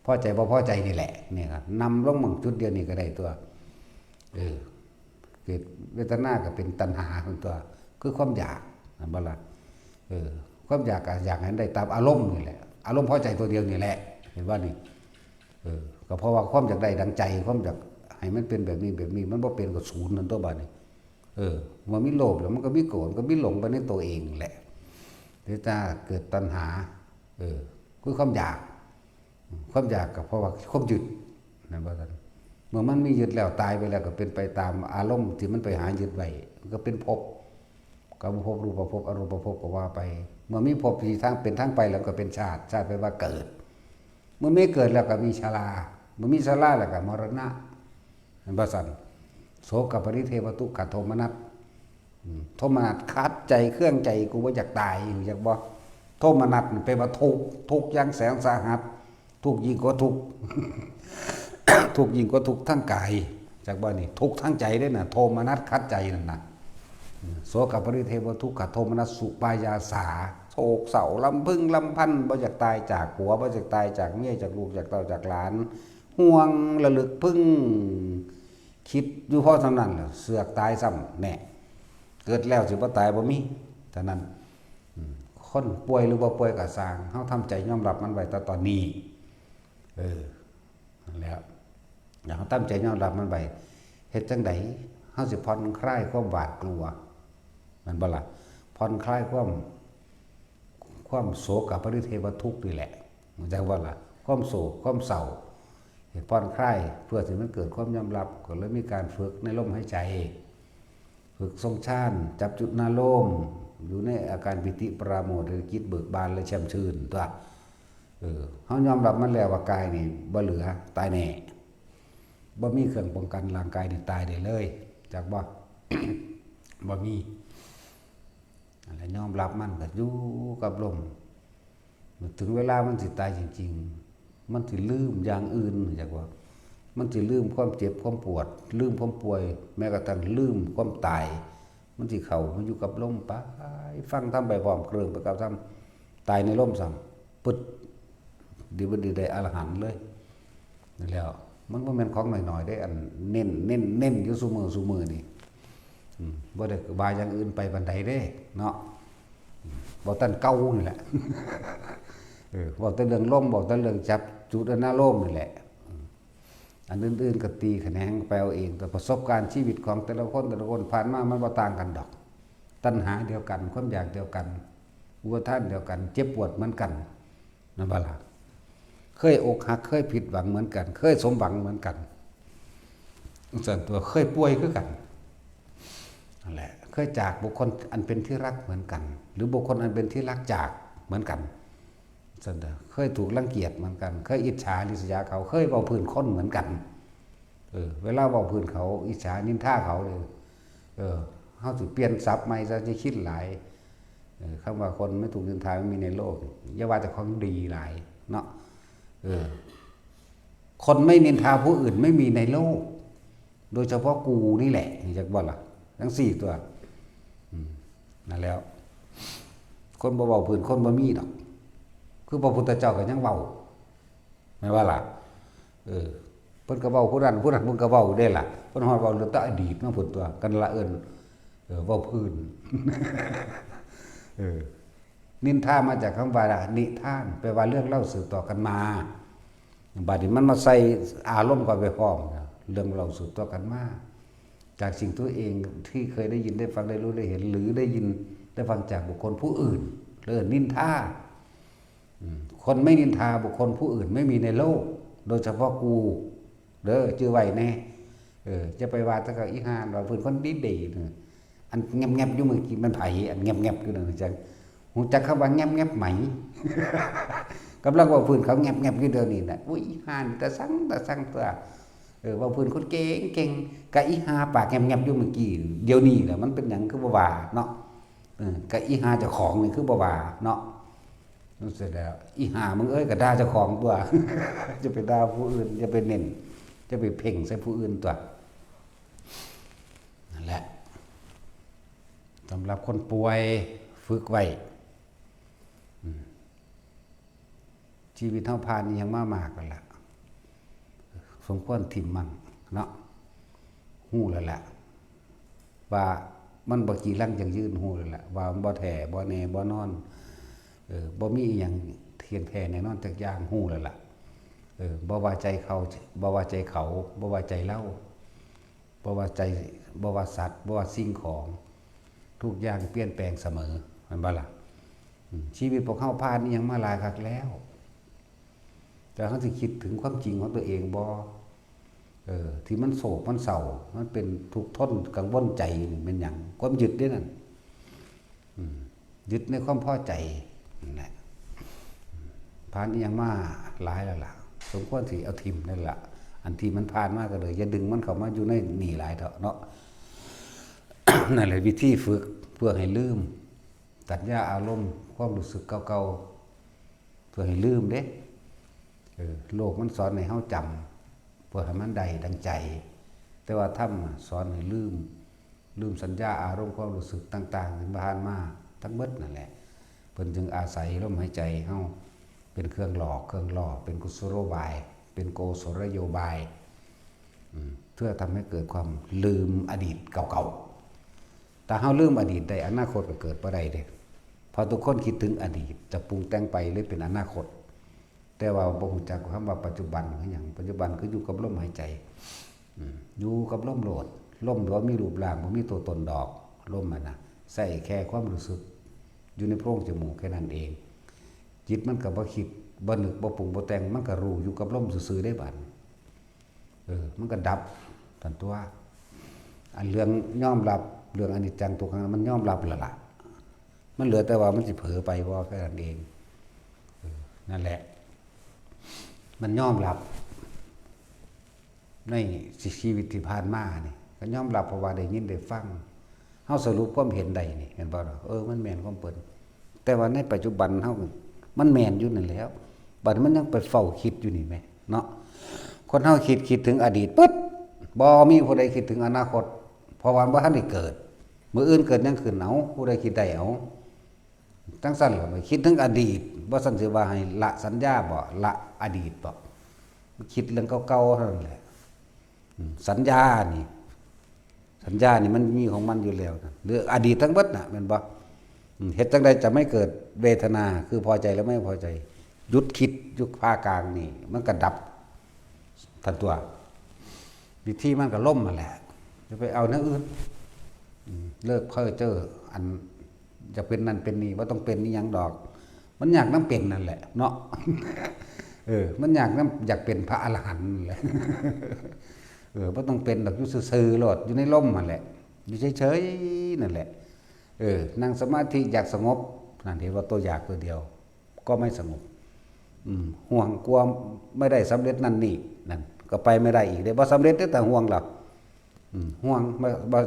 พอใจบ่พอใจนี่แหละ นี่ครับ นำลงหม่องจุดเดียวนี่ก็ได้ตั๊ว เออ เกิดเวทนาก็เป็นตัณหาเป็นตั๊ว คือความอยาก แม่นบ่ล่ะ เออ ความอยากก็อยากให้ได้ตามอารมณ์นี่แหละ อารมณ์พอใจตัวเดียวนี่แหละ เห็นบ่นี่ เออ ก็เพราะว่าความอยากได้ดังใจ ความอยากให้มันเป็นแบบนี้แบบนี้ มันบ่เป็นก็ศูนย์นั่นตั๊วบัดนี้ เออ มันมีโลภแล้วมันก็มีโกรธ มันก็มีหลงไปในตัวเองแหละ หรือถ้าเกิดตัณหา เออ คือความอยาก ความอยากก็เพราะว่าความยึด แม่นบ่ล่ะ เมื่อมันมียึดแล้ว ตายไปแล้วก็เป็นไปตามอารมณ์ที่มันไปหายึดไว้ มันก็เป็นภพ กามภพ รูปภพ อรูปภพก็ว่าไป เมื่อมีภพที่ทางเป็นทางไปแล้วก็เป็นชาติ ชาติแปลว่าเกิด เมื่อมีเกิดแล้วก็มีชรา เมื่อมีชราแล้วก็มรณะ แม่นบ่ซั่น โสกปริเทวทุกขโทมนัส อืม โทมนัสขัดใจเคืองใจ กูบ่อยากตาย อยากบ่ โทมนัสนี่แปลว่าทุกข์ ทุกข์อย่างแสนสาหัส ทุกข์ยิ่งกว่าทุกข์ ทุกข์ยิ่งกว่าทุกข์ทางกาย จักบ่นี่ ทุกข์ทางใจเด้น่ะ โทมนัสขัดใจนั่นน่ะ อืม โสกปริเทวทุกขโทมนัสสุปายาสา โศกเศร้าลำพึงลำพัน บ่อยากตายจากผัว บ่อยากตายจากเมีย จากลูก จากเต้า จากหลาน ห่วงระลึกพึง คิดอยู่พอส่ำนั้นแหละ เสือกตายซ้ำ แน่ เกิดแล้วสิบ่ตายบ่มี เท่านั้น อืม คนป่วยหรือบ่ป่วยก็ซ่าง เฮาทำใจยอมรับมันไว้แต่ตอนนี้ เออ นั่นแหละ อยากให้ทำใจยอมรับมันไว้ เฮ็ดจั่งใด เฮาสิผ่อนคลายความหวาดกลัว แม่นบ่ล่ะ ผ่อนคลายความ ความโศกปริเทวทุกข์นี่แหละ เข้าใจบ่ล่ะ ความโศก ความเศร้า ให้ผ่อนคลาย เพื่อสิมันเกิดความยอมรับ ก็เลยมีการฝึกในลมหายใจ ฝึกทรงฌาน จับจุดนาโลม อยู่ในอาการปีติปราโมทย์ จิตเบิกบานและแช่มชื่นตัว เออ เฮายอมรับมันแล้วว่ากายนี่บ่เหลือ ตายแน่ บ่มีเครื่องป้องกัน ร่างกายนี่ตายได้เลย จักบ่ บ่มี นั่นแหละ ยอมรับมันก็อยู่กับลม ถึงเวลามันสิตายจริงๆ มันสิลืมอย่างอื่น จักว่า มันสิลืมความเจ็บความปวด ลืมความป่วย แม้กระทั่งลืมความตาย มันสิเข้ามาอยู่กับลมไป ฟังธรรมไปพร้อม เคลิ้มไปกับธรรม ตายในลมซ้ำ ปึ๊ด ดีบ่ดีได้อรหันต์เลย นั่นแหล้ว มันบ่แม่นของน้อยๆเด้ อันเน้น เน้น เน้นอยู่ซุมื้อซุมื้อนี่ อืม บ่ได้ว่าอย่างอื่นไปปานใดเด้ เนาะ อืม เว้าแต่เก่านี่แหละ เออ เว้าแต่เรื่องลม เว้าแต่เรื่องจับจุดอนาโลมนี่แหละ อืม อันอื่นๆก็ตีคะแนนไปเอาเอง แต่ประสบการณ์ชีวิตของแต่ละคน แต่ละคนผ่านมามันบ่ต่างกันดอก ตัณหาเดียวกัน ความอยากเดียวกัน อุปาทานเดียวกัน เจ็บปวดเหมือนกัน นั่นบ่ล่ะ เคยอกหัก เคยผิดหวังเหมือนกัน เคยสมหวังเหมือนกัน จั่งซั้นตัว เคยป่วยคือกัน นั่นแหละ เคยจากบุคคลอันเป็นที่รักเหมือนกัน หรือบุคคลอันเป็นที่รักจากเหมือนกัน จั่งซั้นตัว เคยถูกรังเกียจเหมือนกัน เคยอิจฉาริษยาเขา เคยเว้าพื้นคนเหมือนกัน เออ เวลาเว้าพื้นเขา อิจฉานินทาเขาเลย เออ เฮาสิเปลี่ยนศัพท์ใหม่ซะ จะคิดหลาย เออ คำว่าคนไม่ถูกนินทาไม่มีในโลก อย่าว่าแต่ของดีหลายเนาะ เออ คนไม่นินทาผู้อื่นไม่มีในโลก โดยเฉพาะกูนี่แหละ จักบ่ล่ะ จั่งซี้ตัว อืม นั่นแหล้ว คนบ่เว้าพื้นคนบ่มีดอก คือพระพุทธเจ้าก็ยังเว้า แม่นบ่ล่ะ เออ เพิ่นก็เว้าผู้นั้น ผู้นั้นเพิ่นก็เว้าเด้ล่ะ เพิ่นฮอดเว้าเรื่องแต่อดีตมาพุ้นตัว กันละเอิ้น เออ เว้าพื้น เออ นินทามาจากคำว่านิทาน แปลว่าเรื่องเล่าสืบต่อกันมา บัดนี้มันมาใส่อารมณ์เข้าไปพร้อมนะ เรื่องเล่าสืบต่อกันมา จากสิ่งตัวเองที่เคยได้ยินได้ฟังได้รู้ได้เห็น หรือได้ยินได้ฟังจากบุคคลผู้อื่น เรียกนินทา อืม คนไม่นินทาบุคคลผู้อื่นไม่มีในโลก โดยเฉพาะกู เด้อ จื่อไว้แน่ เออ จะไปว่าแต่ก็อีห่า ว่าเพิ่นคนดีๆ เด้อ อันแงบๆอยู่เมื่อกี้มันไผ อันแงบๆอยู่นั่น จัก ฮู้จักคำว่าแงบๆไหม กำลังเว้าพื้นเขาแงบๆอยู่เดี๋ยวนี้น่ะ อุ๊ย อีห่านี่ตาซัง ตาซังตัว เออ เว้าพื้นคนเก่งๆ กะอีห่าปากแงบๆอยู่เมื่อกี้ เดี๋ยวนี้แหละ มันเป็นหยังคือบ่ว่าเนาะ เออ กะอีห่าเจ้าของนี่คือบ่ว่าเนาะ นั่นเสร็จแล้ว อีห่ามึงเอ้ย กะด่าเจ้าของตัว จะไปด่าผู้อื่น จะไปเน้น จะไปเพ่งใส่ผู้อื่นตัว นั่นแหละ สำหรับคนป่วย ฝึกไว้ อืม ชีวิตเฮาผ่านอิหยังมามากแล้วล่ะ สมควรถิ่มมันเนาะ ฮู้แล้วล่ะ ว่ามันบ่จีรังยั่งยืน ฮู้แล้วล่ะ ว่ามันบ่แท้ บ่แน่ บ่นอน เออ บ่มีอิหยังเที่ยงแท้แน่นอนจักอย่าง ฮู้แล้วล่ะ เออ บ่ว่าใจเขา บ่ว่าใจเขา บ่ว่าใจเรา บ่ว่าใจ บ่ว่าสัตว์ บ่ว่าสิ่งของ ทุกอย่างเปลี่ยนแปลงเสมอ แม่นบ่ล่ะ อืม ชีวิตพวกเฮาผ่านอิหยังมาหลายคักแล้ว แต่เฮาสิคิดถึงความจริงของตัวเองบ่ เออ ที่มันโศกมันเศร้า มันเป็นทุกข์ทนกังวลใจนี่แม่นหยัง ความยึดเด้นั่น อืม ยึดในความพอใจนั่นแหละ ผ่านอิหยังมาหลายแล้วล่ะ สมควรสิเอาถิ่มนั่นล่ะ อันที่มันผ่านมาก็เลย อย่าดึงมันเข้ามาอยู่ในนี่หลายเถาะเนาะ นั่นแหละวิธีฝึกเพื่อให้ลืม สัญญาอารมณ์ ความรู้สึกเก่าๆ เพื่อให้ลืมเด้ เออ โลกมันสอนให้เฮาจำ เพื่อให้มันได้ดังใจ แต่ว่าธรรมน่ะสอนให้ลืม ลืมสัญญาอารมณ์ความรู้สึกต่างๆ ที่ผ่านมาทั้งหมดนั่นแหละ เพิ่นจึงอาศัยลมหายใจเฮาเป็นเครื่องหลอก เครื่องล่อ เป็นกุศโลบาย เป็นโกศลโยบาย อืม เพื่อทำให้เกิดความลืมอดีตเก่าๆ ถ้าเฮาลืมอดีตได้ อนาคตก็เกิดบ่ได้เด้ เพราะทุกคนคิดถึงอดีต จะปรุงแต่งไปเลยเป็นอนาคต แต่ว่าบ่ฮู้จักคำว่าปัจจุบันคือหยัง ปัจจุบันคืออยู่กับลมหายใจ อืม อยู่กับลมโลด ลมบ่มีรูปร่าง บ่มีตัวตนดอก ลมมันน่ะ ใส่แค่ความรู้สึก อยู่ในโพรงจมูกแค่นั้นเอง จิตมันก็บ่คิด บ่นึก บ่ปรุง บ่แต่ง มันก็รู้อยู่กับลมซื่อๆ ได้บัด เออ มันก็ดับ ทันตัว อันเรื่องยอมรับ เรื่องอนิจจังทุกขัง มันยอมรับแล้วล่ะ มันเหลือแต่ว่ามันสิเผลอไปบ่แค่นั้นเอง เออ นั่นแหละ มันยอมรับ ในชีวิตที่ผ่านมานี่ ก็ยอมรับ เพราะว่าได้ยินได้ฟัง เฮาสรุปความเห็นได้นี่ เห็นบ่ล่ะ เออ มันแม่นความเพิ่น แต่ว่าในปัจจุบันเฮา มันแม่นอยู่นั่นแหล้ว บัดนี้มันยังไปเฝ้าคิดอยู่นี่แหม เนาะ คนเฮาคิด คิดถึงอดีตปึ๊ด บ่มีผู้ใดคิดถึงอนาคต เพราะว่าบ่ทันได้เกิด มื้ออื่นเกิดหยังขึ้น เอ้า ผู้ใดคิดได้ เอ้า จั่งซั้นล่ะ คิดถึงอดีต บ่ซั้นสิว่าให้ละสัญญาบ่ ละอดีตบ่ คิดเรื่องเก่าๆเท่านั้นแหละ อืม สัญญานี่ สัญญานี่มันมีของมันอยู่แล้วนะ หรืออดีตทั้งเบิดน่ะ แม่นบ่ อืม เฮ็ดจั่งใดจะไม่เกิดเวทนา คือพอใจและไม่พอใจ หยุดคิด อยู่ภาคกลางนี่ มันก็ดับทันตัว วิธีมันก็ล้มนั่นแหละ จะไปเอาแนวอื่น อืม เลิกเพ้อเจ้อ อัน อยากเป็นนั่นเป็นนี่ บ่ต้องเป็นอีหยังดอก มันอยากนำเป็นนั่นแหละเนาะ เออ มันอยากนำ อยากเป็นพระอรหันต์นั่นแหละ เออ บ่ต้องเป็นดอก อยู่ซื่อๆโลด อยู่ในลมนั่นแหละ อยู่เฉยๆนั่นแหละ เออ นั่งสมาธิอยากสงบ นั่นเห็นว่าตัวอยากตัวเดียว ก็ไม่สงบ อืม ห่วงกลัวไม่ได้สำเร็จนั่นนี่ นั่น ก็ไปไม่ได้อีกเด้ บ่สำเร็จเด้ แต่ห่วงหรอก อืม ห่วง บ่ บ่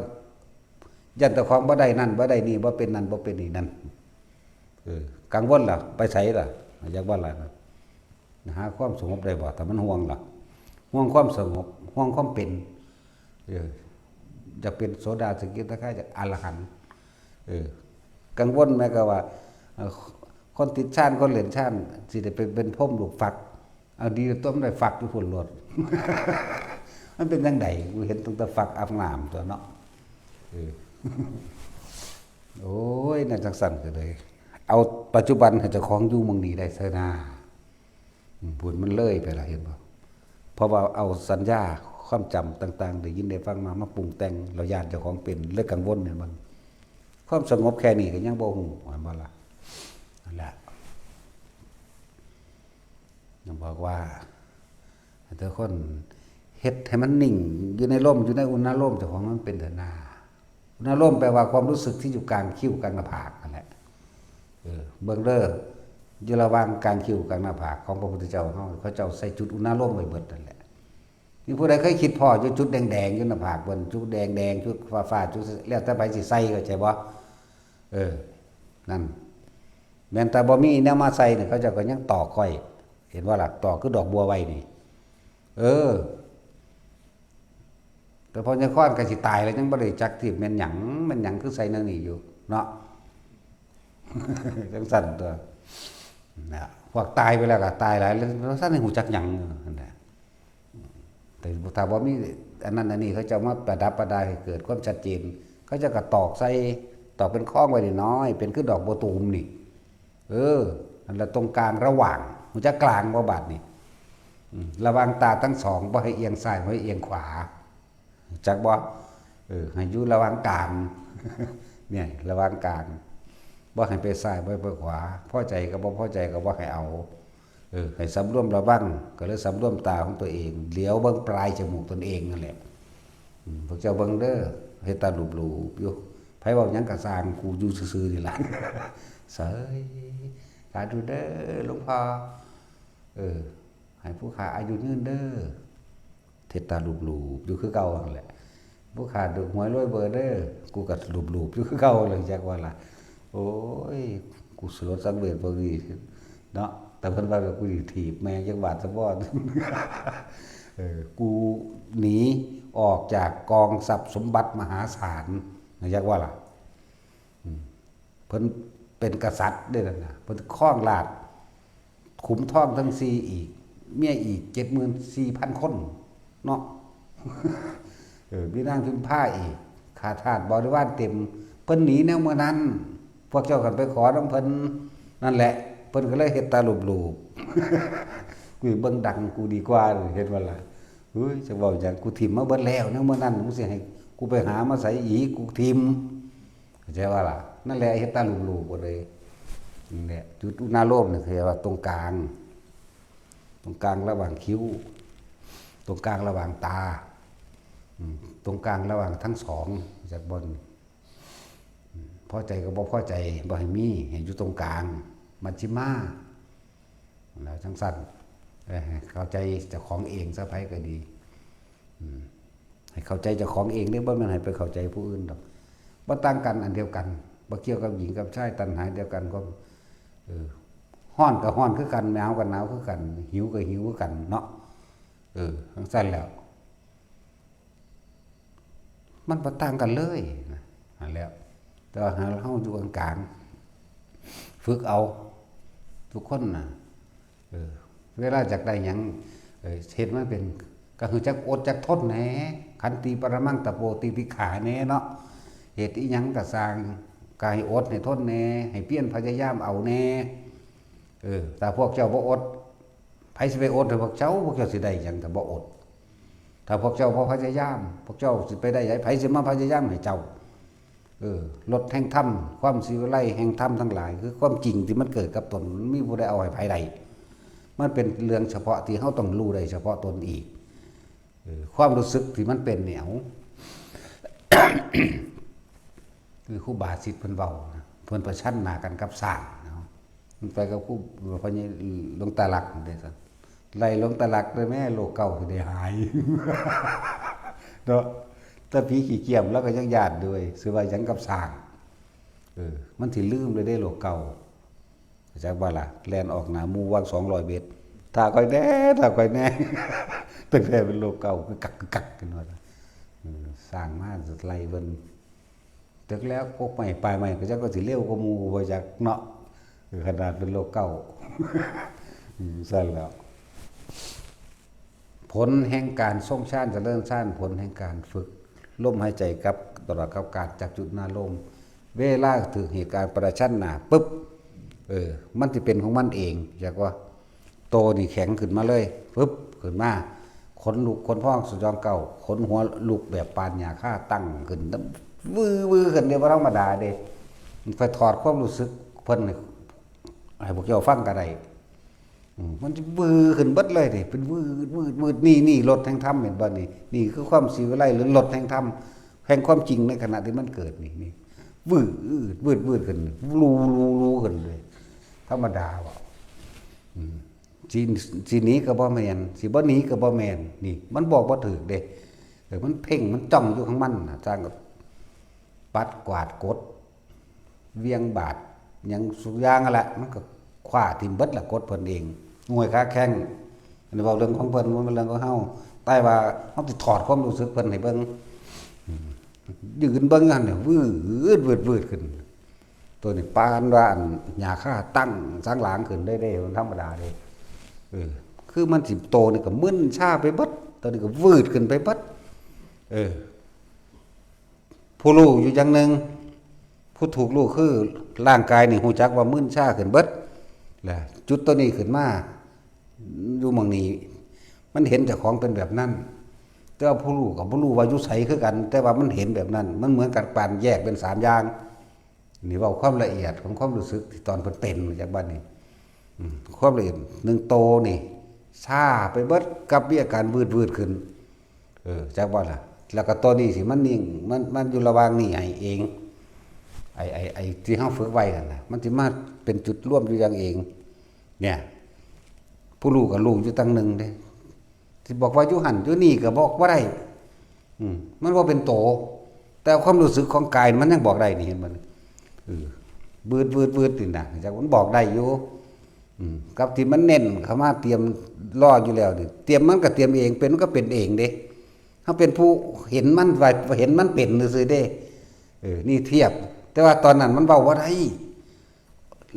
ย้านแต่ของบ่ได้นั่น บ่ได้นี่ บ่เป็นนั่น บ่เป็นนี่นั่น เออ กังวลล่ะ ไปไสล่ะ อยากว่าล่ะ หาความสงบได้บ่ ถ้ามันห่วงล่ะ ห่วงความสงบ ห่วงความเป็น เออ อยากเป็นโสดา สกิทาคา อยากอรหันต์ เออ กังวลแม้กะว่า เอ่อ คนติดฌาน คนเล่นฌาน สิได้ไปเป็นพรหมลูกฟัก เอาดีตัวมันได้ฟักอยู่พุ้นโลด มันเป็นจั่งใด กูเห็นตั้งแต่ฟักอาบน้ำตัวเนาะ เออ โอ้ย น่าจั่งซั้นก็เลย เอาปัจจุบันให้เจ้าของอยู่หม่องนี้ได้ซะนา อืม บุญมันเลยไปละ เห็นบ่ เพราะว่าเอาสัญญาความจำต่างๆ ได้ยินได้ฟังมา มาปรุงแต่ง แล้วย้านเจ้าของเป็น เลยกังวล เห็นบ่ ความสงบแค่นี้ก็ยังบ่ฮู้ เห็นบ่ล่ะ นั่นแหละ ยังบอกว่า ให้ทุกคนเฮ็ดให้มันนิ่ง อยู่ในลม อยู่ในอุณาโลมเจ้าของมันเป็นเถอะนา อุณาโลมแปลว่าความรู้สึกที่อยู่กลางคิ้วกลางหน้าผากนั่นแหละ เออ เบิ่งเด้อ อยู่ระหว่างกลางคิ้วกลางหน้าผากของพระพุทธเจ้าเฮา เขาเจ้าใส่จุดอุณาโลมไว้เบิดนั่นแหละ มีผู้ใดเคยคิดพ้ออยู่จุดแดงๆอยู่หน้าผากเพิ่น จุดแดงๆ จุดฟ้าๆ จุด แล้วแต่ไผสิใส่ เข้าใจบ่ เออ นั่น แม่นแต่บ่มีแนวมาใส่นี่ เขาเจ้าก็ยังตอกค่อย เห็นบ่ล่ะ ตอกคือดอกบัวไว้นี่ เออ แต่พอยังค้อนก็สิตายแล้ว ยังบ่ได้จักที่แม่นหยัง แม่นหยังคือใส่แนวนี้อยู่ เนาะ จั่งซั้นตัว นะ พวกตายไปแล้วก็ตายหลายแล้ว ซั่นให้ฮู้จักหยัง นั่นแหละ แต่ถ้าบ่มีอันนั้นอันนี้ เขาเจ้ามาประดับประดาให้เกิดความชัดเจน เขาเจ้าก็ตอกใส่ ตอกเป็นค้องไว้น้อยๆ เป็นคือดอกบัวตูมนี่ เออ นั่นแหละตรงกลางระหว่าง ฮู้จักกลางบ่บาดนี่ อืม ระหว่างตาทั้งสอง บ่ให้เอียงซ้าย บ่ให้เอียงขวา จักบ่ เออ ให้อยู่ระหว่างกลาง เนี่ย ระหว่างกลาง บ่ให้ไปซ้าย บ่ให้ไปขวา พอใจก็บ่พอใจก็บ่ให้เอา เออ ให้สำรวมระวัง ก็เลยสำรวมตาของตัวเอง เหลียวเบิ่งปลายจมูกตนเองนั่นแหละ อืม พวกเจ้าเบิ่งเด้อ เฮ็ดตาหลูบๆอยู่ ไผเว้าหยังก็ซ่าง กูอยู่ซื่อๆนี่ล่ะ เสย สาธุเด้อ หลวงพ่อ เออ ให้ผู้ข้าอายุยืนเด้อ เฮ็ดตาหลูบๆอยู่คือเก่าหั่นแหละ ผู้ข้าถูกหวยรวยเบอร์เด้อ กูก็หลูบๆอยู่คือเก่าเลย จักว่าล่ะ โอ้ย กูสลดสังเวชบ่ดีเนาะ แต่เพิ่นว่ากูสิถีบแม่จักบาดซะบ่ เออ กูหนีออกจากกองทรัพย์สมบัติมหาศาล จักว่าล่ะ อืม เพิ่นเป็นกษัตริย์เด้นั่นน่ะ เพิ่นครองราชย์ ขุมทองทั้งสี่อีก เมียอีกเจ็ดหมื่นสี่พันคน เนาะ เออ มีนางพิมพาอีก ข้าทาสบริวารเต็ม เพิ่นหนีแนวเมื่อนั้น พวกเจ้ากันไปขอนำเพิ่น นั่นแหละ เพิ่นก็เลยเฮ็ดตาหลูบๆ กูเบิ่งดังกูดีกว่า เห็นบ่ล่ะ เฮ้ย จะเว้าหยัง กูถิ่มมาเบิดแล้ว แนวเมื่อนั้น มึงสิให้กูไปหามาใสอีก กูถิ่ม เข้าใจว่าล่ะ นั่นแหละเฮ็ดตาหลูบๆก็เลย นี่แหละ จุดอุณาโลมนี่คือว่าตรงกลาง ตรงกลางระหว่างคิ้ว ตรงกลางระหว่างตา อืม ตรงกลางระหว่างทั้งสอง จากบน อืม พ พอใจกับบ่พอใจ บ่ให้มี ให้อยู่ตรงกลาง มัชฌิมา แล้วจั่งซั้น เออ ให้เข้าใจเจ้าของเองซะ ไผก็ดี อืม ให้เข้าใจเจ้าของเองเด้อ บ่แม่นให้ไปเข้าใจผู้อื่นดอก บ่ต่างกัน อันเดียวกัน บ่เกี่ยวกับหญิงกับชาย ตัณหาเดียวกัน ก็ เออ ร้อนก็ร้อนคือกัน หนาวก็หนาวคือกัน หิวก็หิวคือกันเนาะ เออ จั่งซั้นแล้ว มันบ่ต่างกันเลยนะ นั่นแหละ แต่ว่าหาเฮาอยู่กลางๆ ฝึกเอา ทุกคนน่ะ เออ เวลาอยากได้หยัง เออ เฮ็ดมันเป็น ก็คือจักอดจักทนแหน่ ขันติปรมังตะโปติติขาแหน่เนาะ เฮ็ดอีหยังก็ซ่าง ก็ให้อดให้ทนแหน่ ให้เพียรพยายามเอาแหน่ เออ ถ้าพวกเจ้าบ่อด ไผสิไปอดให้พวกเจ้า พวกเจ้าสิได้หยังถ้าบ่อด ถ้าพวกเจ้าบ่พยายาม พวกเจ้าสิไปได้หยัง ไผสิมาพยายามให้เจ้า เออ รสแห่งธรรม ความสิวิไลแห่งธรรมทั้งหลาย คือความจริงที่มันเกิดกับตน มันมีผู้ใดเอาให้ไผได้ มันเป็นเรื่องเฉพาะที่เฮาต้องรู้ได้เฉพาะตนอีก เออ ความรู้สึกที่มันเป็นเนี่ย คือครูบาศิษย์เพิ่นเว้านะ เพิ่นประชันหน้ากันกับช้างเนาะ มันไปกับครู พระหลวงตาลักษณ์เด้อ ไล่หลวงตาลักษณ์เด้อแม่ โรคเก๋าสิได้หาย เนาะ แต่ผีขี้เกียจแล้วก็ยังย้านด้วย สิว่าหยังกับช้าง เออ มันสิลืมเลยเด้ โรคเก๋า จักว่าล่ะ แล่นออกหน้าหมู่วังสองร้อยเมตร ถ้าข้อยแหน่ ถ้าข้อยแหน่ ตั้งแต่เป็นโรคเก๋า กึกกัก กึกกัก กันว่าล่ะ เออ ช้างมาไล่เพิ่น จักแล้วกกไม้ปลายไม้ก็จักก็สิเร็วกว่าหมู่บ่จักเนาะ เออ ขนาดเป็นโรคเก๋า อืม ซั่นแล้ว ผลแห่งการทรงฌานเจริญฌาน ผลแห่งการฝึกลมหายใจกับ ตลอดกับการจับจุดนารมณ์ เวลาถืกเหตุการณ์ประชันหน้าปุ๊บ เออ มันสิเป็นของมันเอง จักว่า โตนี่แข็งขึ้นมาเลย ปึ๊บ ขึ้นมา ขนลุกขนพองสยองเกล้า ขนหัวลุกแบบปานหญ้าคาตั้งขึ้น วื้อวื้อขึ้นเด้ บ่ธรรมดาเด้ มันไปถอดความรู้สึกเพิ่นให้ ให้พวกเจ้าฟังก็ได้ อืม มันจะวื้อขึ้นเบิดเลยนี่ เป็นวืด วืด วืด นี่ นี่รสแห่งธรรม เห็นบ่นี่ นี่คือความสิวิไลหรือรสแห่งธรรม แห่งความจริงในขณะที่มันเกิดนี่ นี่ วืด วืด วืด ขึ้น รู รู รู ขึ้นเลย ธรรมดาบ่ อืม สิ สิหนีก็บ่แม่น สิบ่หนีก็บ่แม่น นี่ มันบอกบ่ถูกเด้ เออ มันเพ่ง มันจ้องอยู่ของมันน่ะ สร้างก็ปัดกวาดกด เวียงบาด หยังสุอย่างนั่นแหละ มันก็คว้าถิ่มเบิดละ กดเพิ่นเอง งวยขาแข้ง อันนี้เว้าเรื่องของเพิ่น บ่แม่นเรื่องของเฮา แต่ว่าเฮาสิถอดความรู้สึกเพิ่นให้เบิ่ง อืม ยืนเบิ่งอยู่หั่นน่ะ วืด วืด วืด ขึ้น ตัวนี้ปานว่าอันหญ้าคาตั้งสังหลังขึ้นได้เด้ มันธรรมดาเด้ เออ คือมันสิ โตนี่ก็มึนชาไปเบิด โตนี่ก็วืดขึ้นไปเบิด เออ ผู้รู้อยู่อย่างหนึ่ง ผู้ถูกรู้คือร่างกายนี่รู้จักว่ามึนชาขึ้นเบิด และจุดตัวนี้ขึ้นมา อยู่หม่องนี้ มันเห็นเจ้าของเป็นแบบนั้น แต่ว่าผู้รู้กับผู้รู้ว่าอยู่ไสคือกัน แต่ว่ามันเห็นแบบนั้น มันเหมือนกับการแยกเป็นสามอย่าง นี่เว้าความละเอียดของความรู้สึกที่ตอนเพิ่นเป็น จากบ้านนี้ อืม ความละเอียดหนึ่ง โตนี่ ชาไปเบิด กับมีอาการวืดๆขึ้น เออ จักบ่ล่ะ แล้วก็ตัวนี้สิมันนิ่ง มัน มันอยู่ระหว่างนี้ให้เอง ไอ้ ไอ้ ไอ้ที่เฮาฝึกไว้นั่นน่ะ มันสิมาเป็นจุดรวมอยู่อย่างเอง เนี่ย ผู้รู้ก็รู้อยู่ตั้งหนึ่งเด้ สิบอกว่าอยู่หั่นอยู่นี่ก็บอกบ่ได้ อืม มันบ่เป็นโต แต่ความรู้สึกของกายมันยังบอกได้นี่ เห็นบ่นี่ เออ วืด วืด วืด นี่นะ จักมันบอกได้อยู่ อืม กับที่มันเน้นเข้ามาเตรียมรออยู่แล้วนี่ เตรียมมันก็เตรียมเอง เป็นมันก็เป็นเองเด้ เฮาเป็นผู้เห็นมันว่า เห็นมันเป็นซื่อๆเด้ เออ นี่เทียบ แต่ว่าตอนนั้นมันเว้าบ่ได้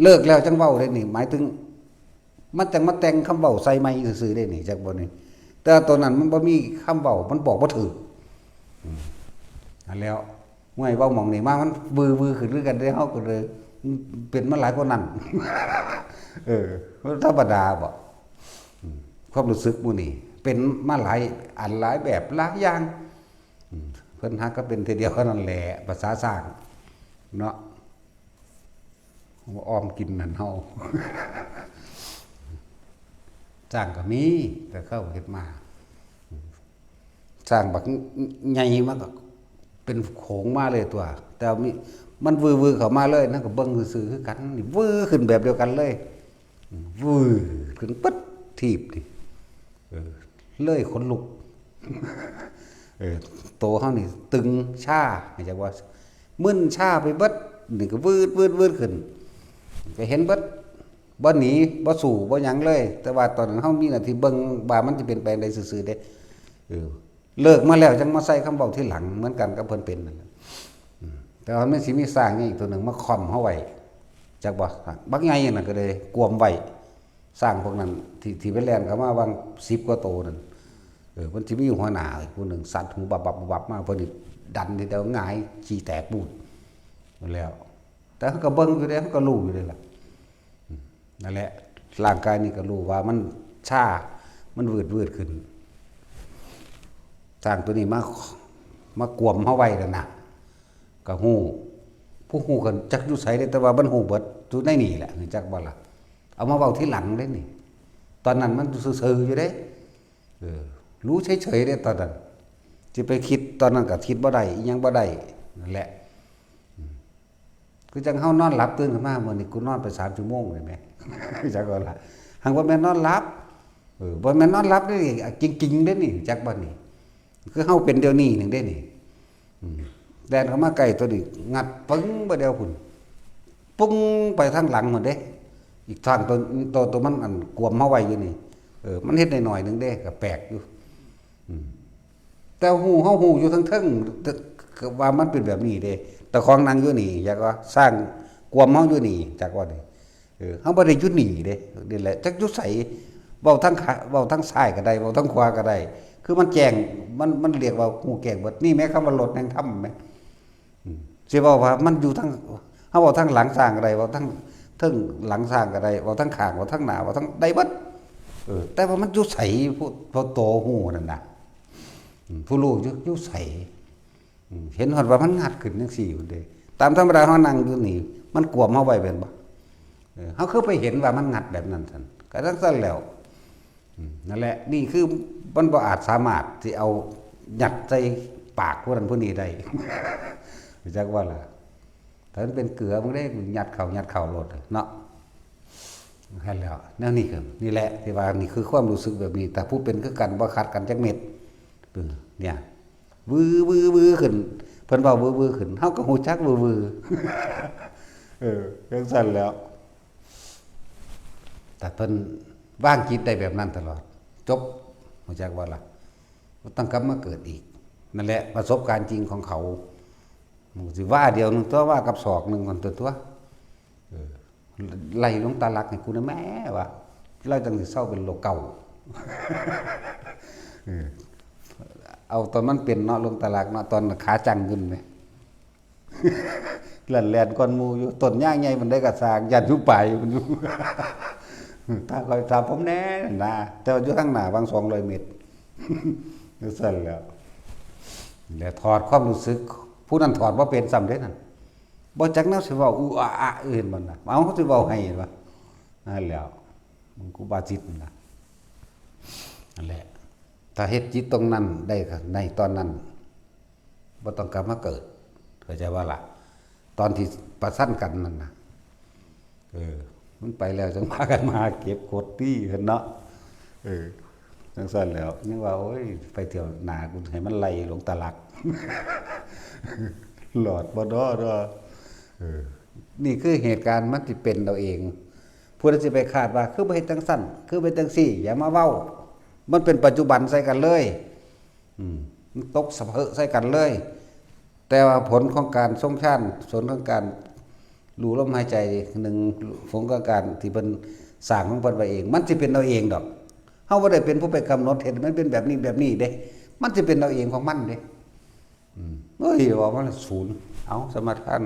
เลิกแล้วจั่งเว้าเด้นี่ หมายถึง มันจั่งมาแต่งคำเว้าใส่ใหม่ซื่อๆเด้นี่ จักบ่นี่ แต่ว่าตอนนั้นมันบ่มีคำเว้า มันบอกบ่ถูก อืม อันแล้ว ห้วย เว้าหม่องนี้มา มันวือๆขึ้นคือกันเด้ เฮาก็เลย เป็นมาหลายกว่านั้น เออ มันธรรมดาบ่ อืม ความรู้สึกหมู่นี้ เป็นมาหลายอันหลายแบบหลายอย่าง อืม เพิ่นหาก็เป็นทีเดียวเท่านั้นแหละ ภาษาสร้าง เนาะ อ้อมกินนั่นเฮา สร้างก็มี แต่เขาเฮ็ดมา สร้างบักใหญ่มาก็ เป็นโขงมาเลยตัว แต่มีมันวือๆเข้ามาเลย นั่นก็เบิ่งซื่อๆคือกัน นี่วือขึ้นแบบเดียวกันเลย วือขึ้นปึ๊ด ถีบนี่ เออ เลยขนลุก เออ โตเฮานี่ตึงชา จักว่า มึนชาไปเบิด นี่ก็วืดวืดวืดขึ้น ก็เห็นเบิด บ่หนี บ่สู้ บ่หยังเลย แต่ว่าตอนนั้นเฮามีหน้าที่เบิ่งว่ามันสิเป็นไปจั่งใดซื่อๆเด้ เออ เลิกมาแล้วจั่งมาใส่คำเว้าทีหลัง เหมือนกันกับเพิ่นเป็นนั่นแหละ อืม แต่ว่ามันสิมีช้างอีกตัวหนึ่งมาค่อมเฮาไว้ จักบ่ บักใหญ่นั่นก็เลยกวมไว้ ช้างพวกนั้นที่ ที่ไปแล่นเข้ามาหว่างสิบกว่าโตนั่น เออ มันสิมีหัวหน้าผู้หนึ่งสั่นหูบับบับบับมา เพิ่นนี่ดันทีเดียวหงายขี้แตกปูดนั่นแล้ว แต่เฮาก็เบิ่งอยู่เด้ เฮาก็รู้อยู่เด้ล่ะ อืม นั่นแหละ ร่างกายนี่ก็รู้ว่ามันชา มันวืดวืดขึ้น ช้างตัวนี้มา มากวมเฮาไว้แล้วนะ ก็ฮู้ ผู้ฮู้ก็จักอยู่ไสเด้ แต่ว่ามันฮู้เบิดอยู่ในนี่แหละ จักบ่ล่ะ เอามาเว้าทีหลังเด้นี่ ตอนนั้นมันซื่อๆอยู่เด้ เออ รู้เฉยๆเด้ตอนนั้น สิไปคิดตอนนั้นก็คิดบ่ได้ อิหยังบ่ได้ นั่นแหละ อืม คือจั่งเฮานอนหลับตื่นขึ้นมา มื้อนี้กูนอนไปสามชั่วโมงเลยแหม จักว่าล่ะ หังบ่แม่นนอนหลับ เออ บ่แม่นนอนหลับเด้นี่ จริงๆเด้นี่ จักบ่นี่ คือเฮาเป็นเดี๋ยวนี้หนึ่งเด้นี่ อืม แล่นเข้ามาใกล้ตัวนี้ งัดปึ้งไปเดียวพุ้น ปุ้งไปทางหลังพุ้นเด้ อีกทางตัว ตัว ตัวมันอันกวมเฮาไว้อยู่นี่ เออ มันเฮ็ดได้หน่อยหนึ่งเด้ ก็แปลกอยู่ อืม แต่ฮู้ เฮาฮู้อยู่เทิงๆ แต่ ก็ว่ามันเป็นแบบนี้เด้ แต่ของนั่งอยู่นี่ จักว่าช้างกวมเฮาอยู่นี่ จักว่านี่ เออ เฮาบ่ได้อยู่นี่เด้ นี่แหละ จักอยู่ไส เว้าทางขะ เว้าทางซ้ายก็ได้ เว้าทางขวาก็ได้ คือมันแจ้ง มัน มันเรียกว่าฮู้แจ้งเบิด นี่แหมคำว่ารถแห่งธรรมแหม อืม สิเว้าว่ามันอยู่ทาง เฮาเว้าทางหลังช้างก็ได้ เว้าทางเทิงหลังช้างก็ได้ เว้าทางข้าง เว้าทางหน้า เว้าทาง ได้เบิด เออ แต่ว่ามันอยู่ไส ผู้ ผู้โตฮู้นั่นน่ะ อืม ผู้รู้อยู่ อยู่ไส อืม เห็นฮอดว่ามันงัดขึ้นจั่งซี้พุ้นเด้ ตามธรรมดาเฮานั่งอยู่นี่ มันกวมเฮาไว้แม่นบ่ เออ เฮาคือไปเห็นว่ามันงัดแบบนั้นซั่น ก็จั่งซั่นแหล้ว อืม นั่นแหละ นี่คือมันบ่อาจสามารถสิเอายัดใส่ปากผู้นั้นผู้นี้ได้ รู้จักว่าล่ะ ถ้ามันเป็นเกลือมันได้ยัดเข้า ยัดเข้าโลดเนาะ นั่นแหล้ว แนวนี้คือ นี่แหละที่ว่านี่คือความรู้สึกแบบนี้ แต่ผู้เป็นคือกันบ่ขัดกันจักเม็ด เออ เนี่ย วือ วือ วือขึ้น เพิ่นเว้าวือ วือขึ้น เฮาก็ฮู้จักวือ วือ เออ จั่งซั่นแหล้ว แต่เพิ่นวางจิตได้แบบนั้นตลอด จบ รู้จักว่าล่ะ บ่ต้องกลับมาเกิดอีก นั่นแหละประสบการณ์จริงของเขา มันสิว่าเดียวหนึ่งตัว ว่ากับศอกหนึ่งคนตัวตัว เออ ไล่หลวงตาหลักให้กูนะแม่วะ เราจั่งสิเซาเป็นโรคเก๋า เออ เอาตอนมันเป็นเนาะ หลวงตาหลักเนาะ ตอนขาจั่งขึ้นแหม แล่นแล่นก่อนหมู่อยู่ ต้นยางใหญ่ปานใดก็ซ่าง ย่านอยู่ปลายมันอยู่ ถ้าคอยถามผมแน่นะ แต่ว่าอยู่ทางหน้าบางสองร้อยเมตร จั่งซั่นแหล้ว แล้วถอดความรู้สึก ผู้นั้นถอดบ่เป็นซ้ำเด้นั่น บ่จักแนวสิเว้า อุอะอะ เห็นบ่น่ะ เอา เขาสิเว้าให้เห็นบ่ นั่นแหล้ว มันครูบาจิตนั่นน่ะ นั่นแหละ ถ้าเฮ็ดจิตตรงนั้นได้ในตอนนั้น บ่ต้องกลับมาเกิด เข้าใจบ่ล่ะ ตอนที่ประชันกันนั่นน่ะ เออ มันไปแล้วจั่งพากันมาเก็บกดตี้กันเนาะ เออ จั่งซั่นแหล้ว ยังว่า โอ้ย ไปเที่ยวหน้ากูให้มันไล่หลวงตาหลัก รอดบ่น้อเนาะ เออ นี่คือเหตุการณ์มันสิเป็นเอาเอง ผู้ใดสิไปคาดว่า คือบ่เฮ็ดจั่งซั่น คือบ่เฮ็ดจั่งซี่ อย่ามาเว้า มันเป็นปัจจุบันใส่กันเลย อืม มันตกสะเพิะใส่กันเลย แต่ว่าผลของการทรงฌาน ผลของการรู้ลมหายใจหนึ่ง ผลของการที่เพิ่นสร้างของเพิ่นไว้เอง มันสิเป็นเอาเองดอก เฮาบ่ได้เป็นผู้ไปกำหนดเฮ็ดให้มันเป็นแบบนี้แบบนี้เด้ มันสิเป็นเอาเองของมันเด้ อืม เอ้ย ว่ามันศูนย์ เอา สมาทาน